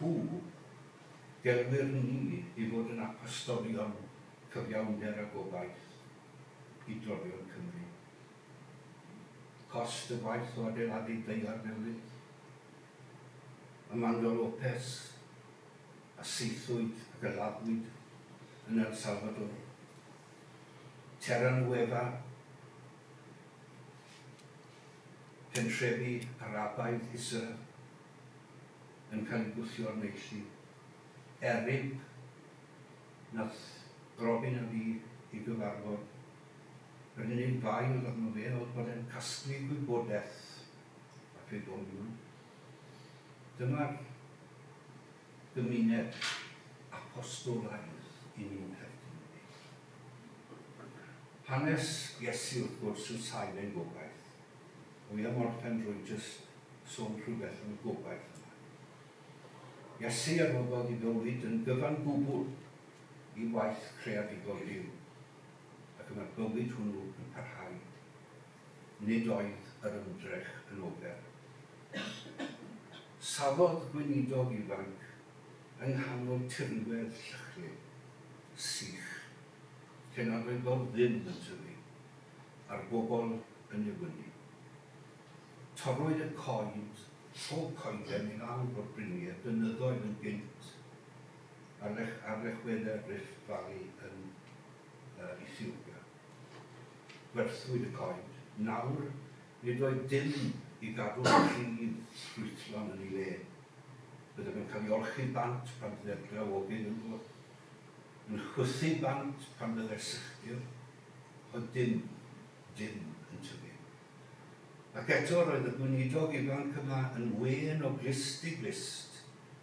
nhw, gelwir ni i fod yn apostolion cyfiawnder a gobaith i dorion Cymru. Cost y gwaith o adeiladu daear newydd. Amando Lopez, a saethwyd ac a laddwyd yn El Salvador. Terra Nueva, pentrefi Arabaidd Israel yn cael eu gwthio o'r neilltu. Erib, nath Robin a fi i gyfarfod. Yr unig fai oedd arno fe oedd bod e'n casglu gwybodaeth ac fe gomiwn. Dyma'r gymuned apostolaidd i ni'n perthyn iddi. Hanes Iesu wrth gwrs yw sail ein gobaith. Wi am orffen drwy jyst sôn rhywbeth am y gobaith yma. Iesu a roddodd ei fywyd yn gyfan gwbl i waith creadigol Duw, ac y mae'r bywyd hwnnw yn parhau. Nid oedd yr ymdrech yn ofer. Safodd gweinidog ifanc yng nghanol tirwedd llychlyd, sych, lle nad oedd fawr ddim yn tyfu, a'r bobl yn newynu. Torrwyd y coed, pob coeden i lawr o'r bryniau blynyddoedd yn gynt ar lech, ar lechweddau'r Rift Valley yn uh, Ethiopia. Gwerthwyd y coed. Nawr, nid oedd dim i gadw'r pridd ffrwythlon yn ei le. Byddem yn cael ei olchi bant pan fyddai'r glawogydd yn dod, yn chwythu bant pan fyddai'r sychdir. Oedd dim, dim yn tyfu. Ac eto roedd y gweinidog ifanc yma yn wên o glust i glust,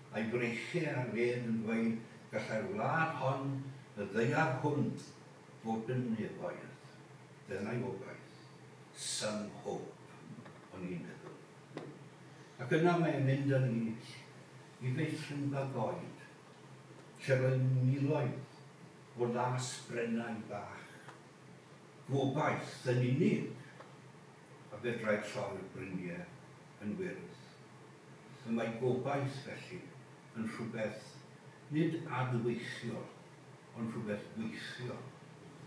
a'i breichiau ar led yn dweud gallai'r wlad hon, y ddaear hwn, fod yn nefoedd. Dyna'i obaith. Some hope, o'n i'n meddwl. Ac yna mae'n mynd â ni i feithrinfa goed, lle roedd miloedd o las brennau bach. Gobaith yn unig a fedrai troi'r bryniau yn wyrdd. Y mae gobaith, felly, yn rhywbeth nid adweithiol, ond rhywbeth gweithiol.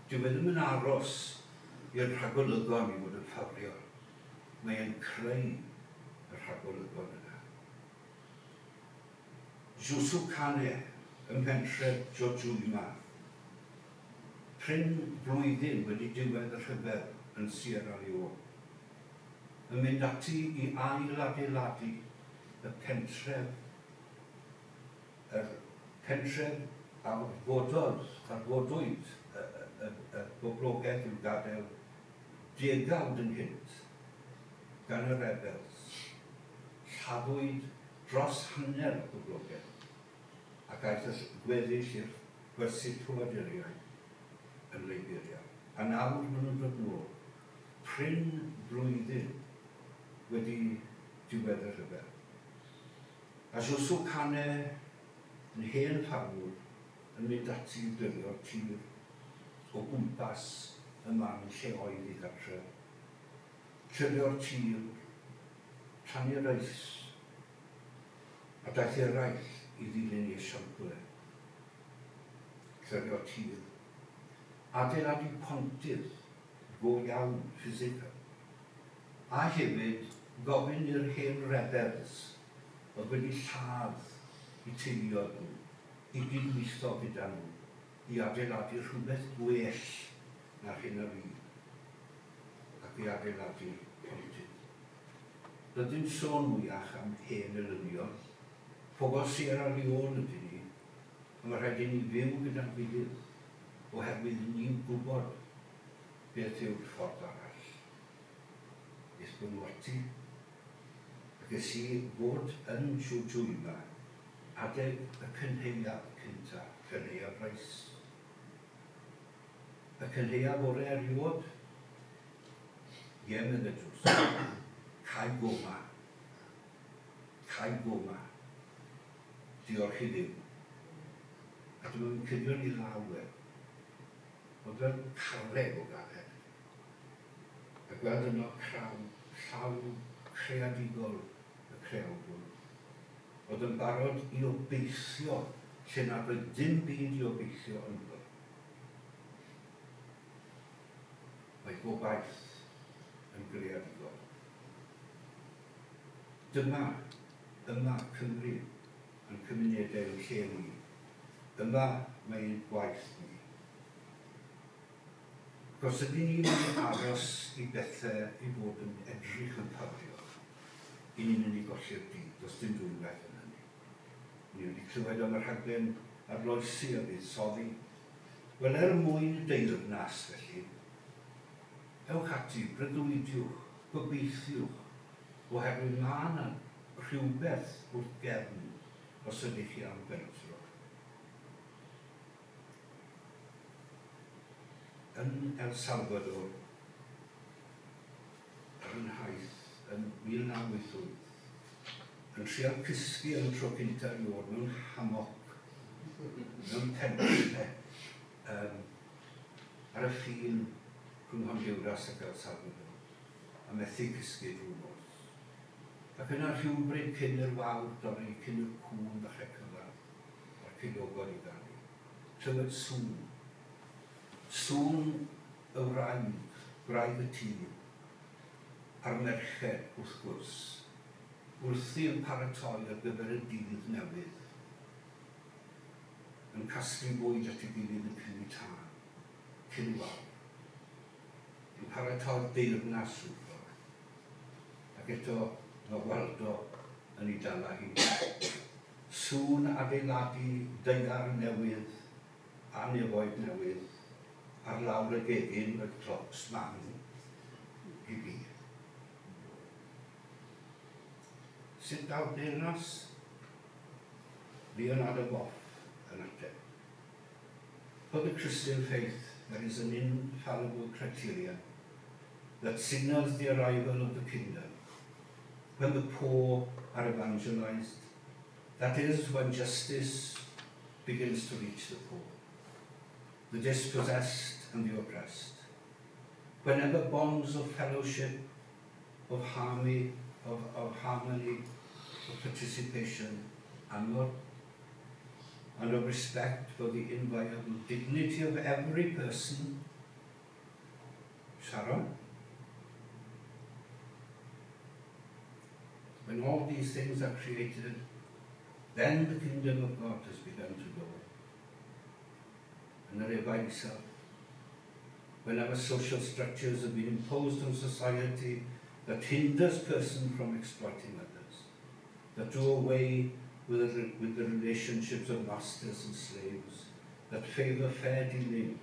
Dyw e ddim yn aros i'r rhagolygon i fod yn ffafriol. Mae e'n creu y rhagolygon yna. Jusu Kane ym mhentref Jojuima. Prin flwyddyn wedi diwedd y rhyfel yn Sierra Leone. Yn mynd ati i ail-adeiladu y pentref Yr pentref a fododd, a fodwyd y, y, y boblogaeth i'w gadael degawd ynghynt gan y rebels. Lladdwyd dros hanner y boblogaeth ac aeth y gweddill i'r gwersyll ffoaduriaid yn Liberia. A nawr maen nhw'n dod nôl, prin blwyddyn wedi diwedd y rhyfel. A Josu Cane yn hen ffarmwr yn mynd ati i glirio'r tir o gwmpas y man lle oedd ei gartref. Clirio'r tir, plannu reis, a daeth eraill i ddilyn ei esiampl e. Clirio'r tir. Adeiladu pontydd go iawn, physical. A hefyd gofyn i'r hen rebels oedd wedi lladd eu teuluoedd nhw i gydweithio gyda nhw. i adeiladu rhywbeth gwell na'r hyn a fu, ac i adeiladu pontydd. Doedd dim sôn mwyach am hen elynion. Pobl Sierra Leone ydyn ni, a mae rhaid i ni fyw gyda'n gilydd, oherwydd ni'n gwybod beth yw'r ffordd arall. Aethon nhw ati, ac es i fod yn Chuchuima adeg y cynhaeaf cynta, cynhaeaf Rice. Y cynhaeaf ore eriôd? Ie, medde Joseph. Cae Goma. Cae Goma. Diolch i Dduw. A dyma fi'n cydio'n ei law e. Oedd fel carreg o galed. A gweld yno craw, llaw creadigol y creawdwr. Oedd yn barod i obeithio lle nad oedd dim byd i obeithio ynddo. Mae gobaith yn greadigol. Dyma, yma Cymru a'n cymunedau yn lle ni. Yma mae ein gwaith ni. Ac os ydyn ni'n mynd i aros i bethau i fod yn edrych yn ffafriol, i ni'n mynd i golli'r dydd, does dim dwywaith yn hynny. Ni wedi clywed am y rhaglen arloesi a buddsoddi. Wel, er mwyn y deyrnas, felly, ewch ati, breuddwydiwch, gobeithiwch, oherwydd mae yna rhywbeth wrth gefn os ydych chi am fentro. Yn El Salvador, ar fy nhaith yn 1988, yn trial cysgu am y tro cynta erioed mewn hamoc, mewn pentre, um, ar y ffin rhwng Honduras ac El Salvador, a methu cysgu drwy'r nos. Ac yna rhywbryd cyn i'r wawr dorri, cyn i'r cŵn ddechrau cyfarth, a'r ceiliogod i ganu, clywed sŵn. Sŵn y wraig, gwraig y tŷ, a'r merched, wrth gwrs, wrthi yn paratoi ar gyfer y dydd newydd, yn casglu bwyd at ei gilydd yn cynnu tân, cyn y wawr, yn paratoi'r deyrnas rhyw ffordd. Ac eto mae Waldo yn ei dala hi. Sŵn adeiladu daear newydd a nefoedd newydd ar lawr y gegin oedd clocs mam i fi. Sut daw'r deyrnas? Leonardo Boff yn ateb. For the Christian faith there is an infallible criterion that signals the arrival of the kingdom. When the poor are evangelized, that is when justice begins to reach the poor, the dispossessed and the oppressed. Whenever bonds of fellowship, of harmony, of, of harmony, of participation and not and of respect for the inviolable dignity of every person, Sharon, When all these things are created, then the kingdom of God has begun to dawn. Yn yr efail isaf, whenever social structures have been imposed on society that hinders person from exploiting others, that do away with the, with the relationships of masters and slaves, that favour fair dealing,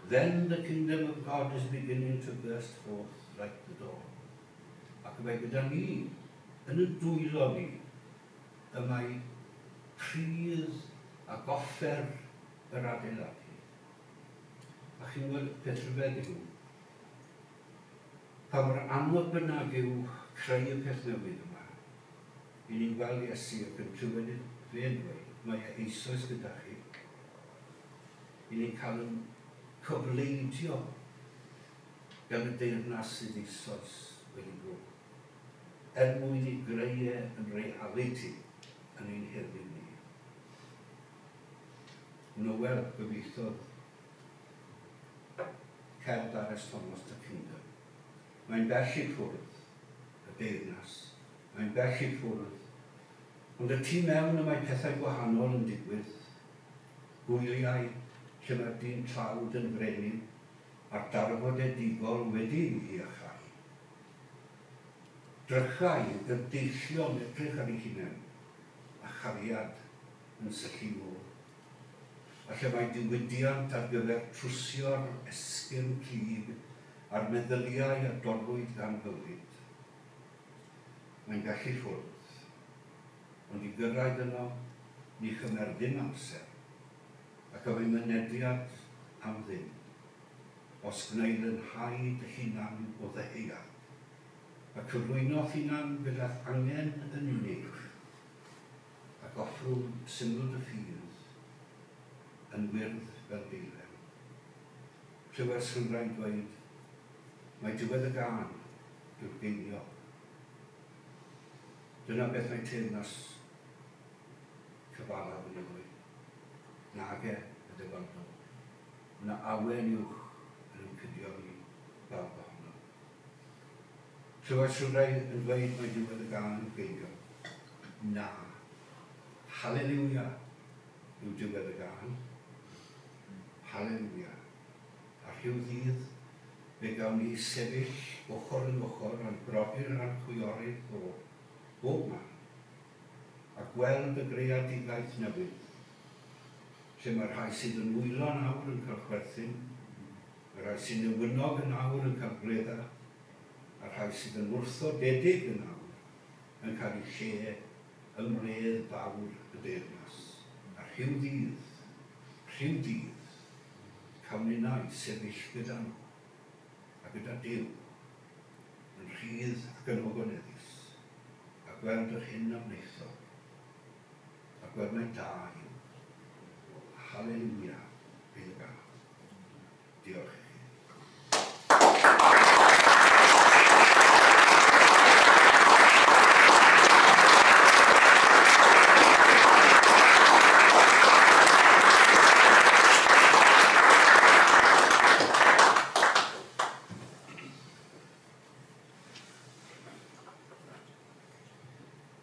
then the kingdom of God is beginning to burst forth like the dawn. Ac mae gyda ni, yn y dwylo ni, y mae pridd ac offer yr adeiladu. A chi'n gwybod peth rhyfedd yw, pa mor anodd bynnag yw creu y peth newydd yma, i ni'n gweld Iesu ac yn clywed fe'n dweud, mae e eisoes gyda chi. I ni'n cael yn cofleidio gan y deyrnas sydd eisoes wedi dod, er mwyn i greu e yn realiti yn ein heddiw ni. Noel gyfieithodd cerdd R.S. Thomas The Kingdom. Mae'n bell i ffwrdd, y deyrnas. Mae'n bell i ffwrdd. Ond y tu mewn y mae pethau gwahanol yn digwydd. Gwyliau, lle mae'r dyn tlawd yn frenin a'r darfodedigol wedi ei iachau. Drychau i'r deillion edrych ar eu hunain, a chariad yn syllu nôl. A lle mae diwydiant ar gyfer trwsio'r esgyrn plyg a'r meddyliau a dorrwyd gan fywyd. Mae'n gallu ffwrdd. Ond i gyrraedd yno, ni chymer ddim amser, ac y mae mynediad am ddim, os gwneir yn nhai dy hunan o ddeheuad, a cyflwyno'th hunan gyda'th angen yn unig, ac offrwm syml dy ffydd yn wyrdd fel deilen. Clywais rhywrai'n dweud mai diwedd y gân yw'r geiniog. Dyna beth mae teyrnas cyfalaf yn ei ddweud. Nage, y dyfodol. Yna awen uwch yn ymgydio ni bawb ohonom. Clywais rhywrai yn dweud mai diwedd y gân yw geiniog. Na. Haleliwia yw diwedd y gân. Haleliwia. A rhyw ddydd fe gawn ni sefyll ochr yn ochr â'n brodyr a'n chwiorydd o bob man, a gweld y greadigaeth newydd, lle mae'r rhai sydd yn wylo yn awr yn cael chwerthin, y rhai sy'n newynog yn awr yn cael gwledda, a'r rhai sydd yn wrthodedig yn awr yn cael eu lle yng ngwledd fawr y deyrnas. A rhyw ddydd, rhyw ddydd, cawn ninnau sefyll gyda nhw, a gyda Duw, yn rhydd ac yn ogoneddus, a gweld yr hyn a wnaethom, a gweld mai da yw. Haleliwia fydd y gân. Diolch i chi.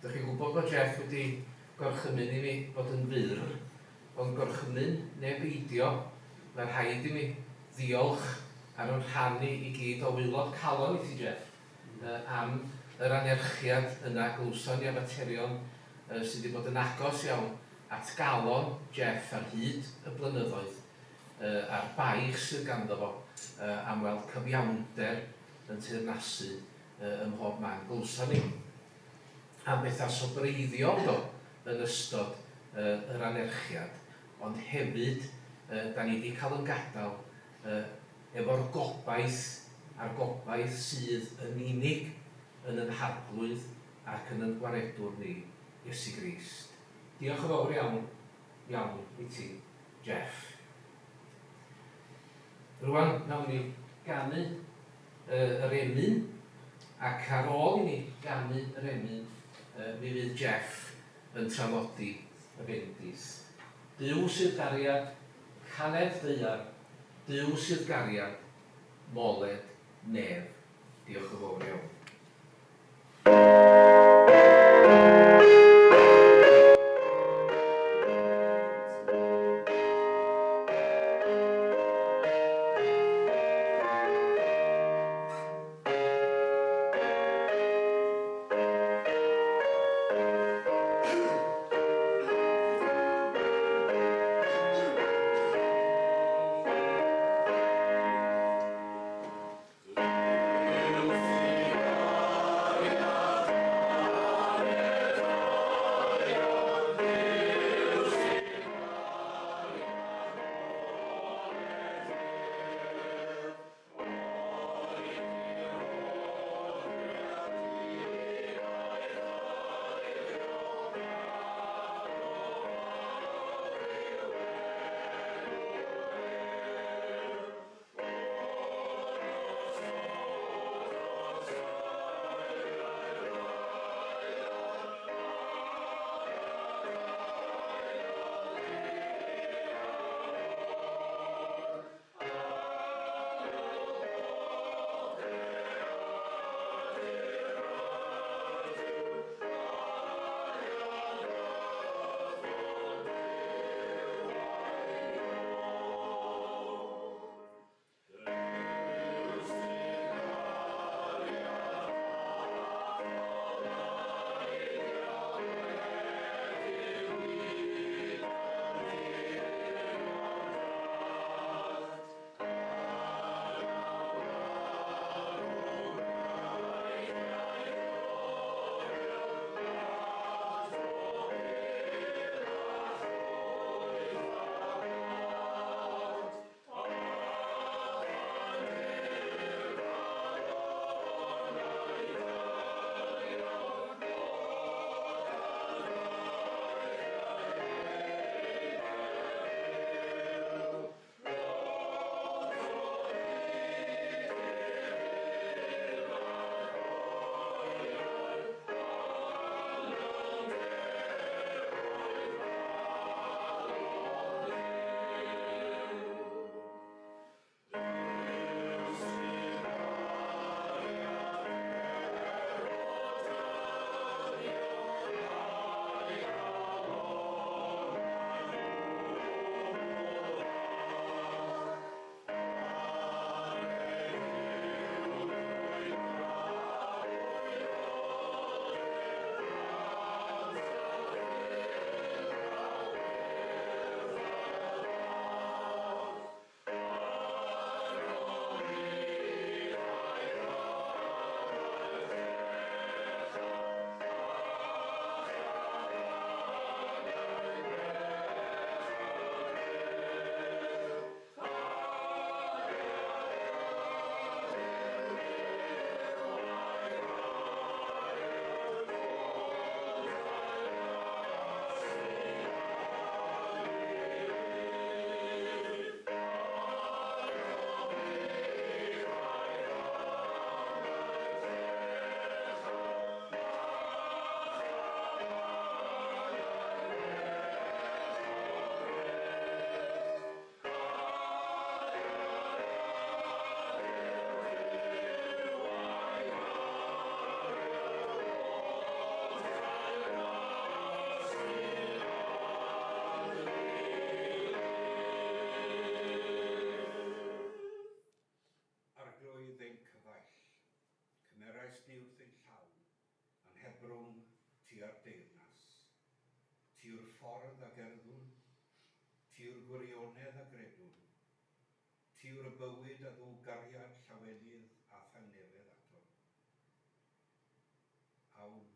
Dych chi'n gwybod bod Jeff wedi gorchymyn i mi fod yn fyr, ond gorchymyn neu beidio, mae rhaid i mi ddiolch ar yn rhan i i gyd o waelod calon i ti Jeff, am yr anerchiad yna. Glywson ni am faterion sydd wedi bod yn agos iawn at galon Jeff ar hyd y blynyddoedd, a'r baich sydd ganddo fo am weld cyfiawnder yn teyrnasu ym mhob man. Glywson ni am bethau sobreiddiol do yn ystod yr anerchiad, ond hefyd da ni wedi cael yn gadael efo'r gobaith, a'r gobaith sydd yn unig yn yn Harglwydd ac yn yn Gwaredwr ni, Iesu Grist. Diolch yn fawr iawn, iawn i ti, Jeff. Rwan, nawn ni ganu yr emyn, ac ar ôl i ni ganu yr emyn, mi fydd Jeff yn traddodi y bendith. Duw sydd gariad, caned ddaear, Duw sydd gariad, moled nef. Diolch yn fawr iawn. Arglwydd ein cyfaill, cymeraist ni wrth ein llaw, a'n hebrwng tua'r deyrnas. Ti yw'r ffordd a gerddwn, ti yw'r gwirionedd a gredwn, ti yw'r y bywyd a ddwg gariad, llawenydd a thangnefedd atom. Awn.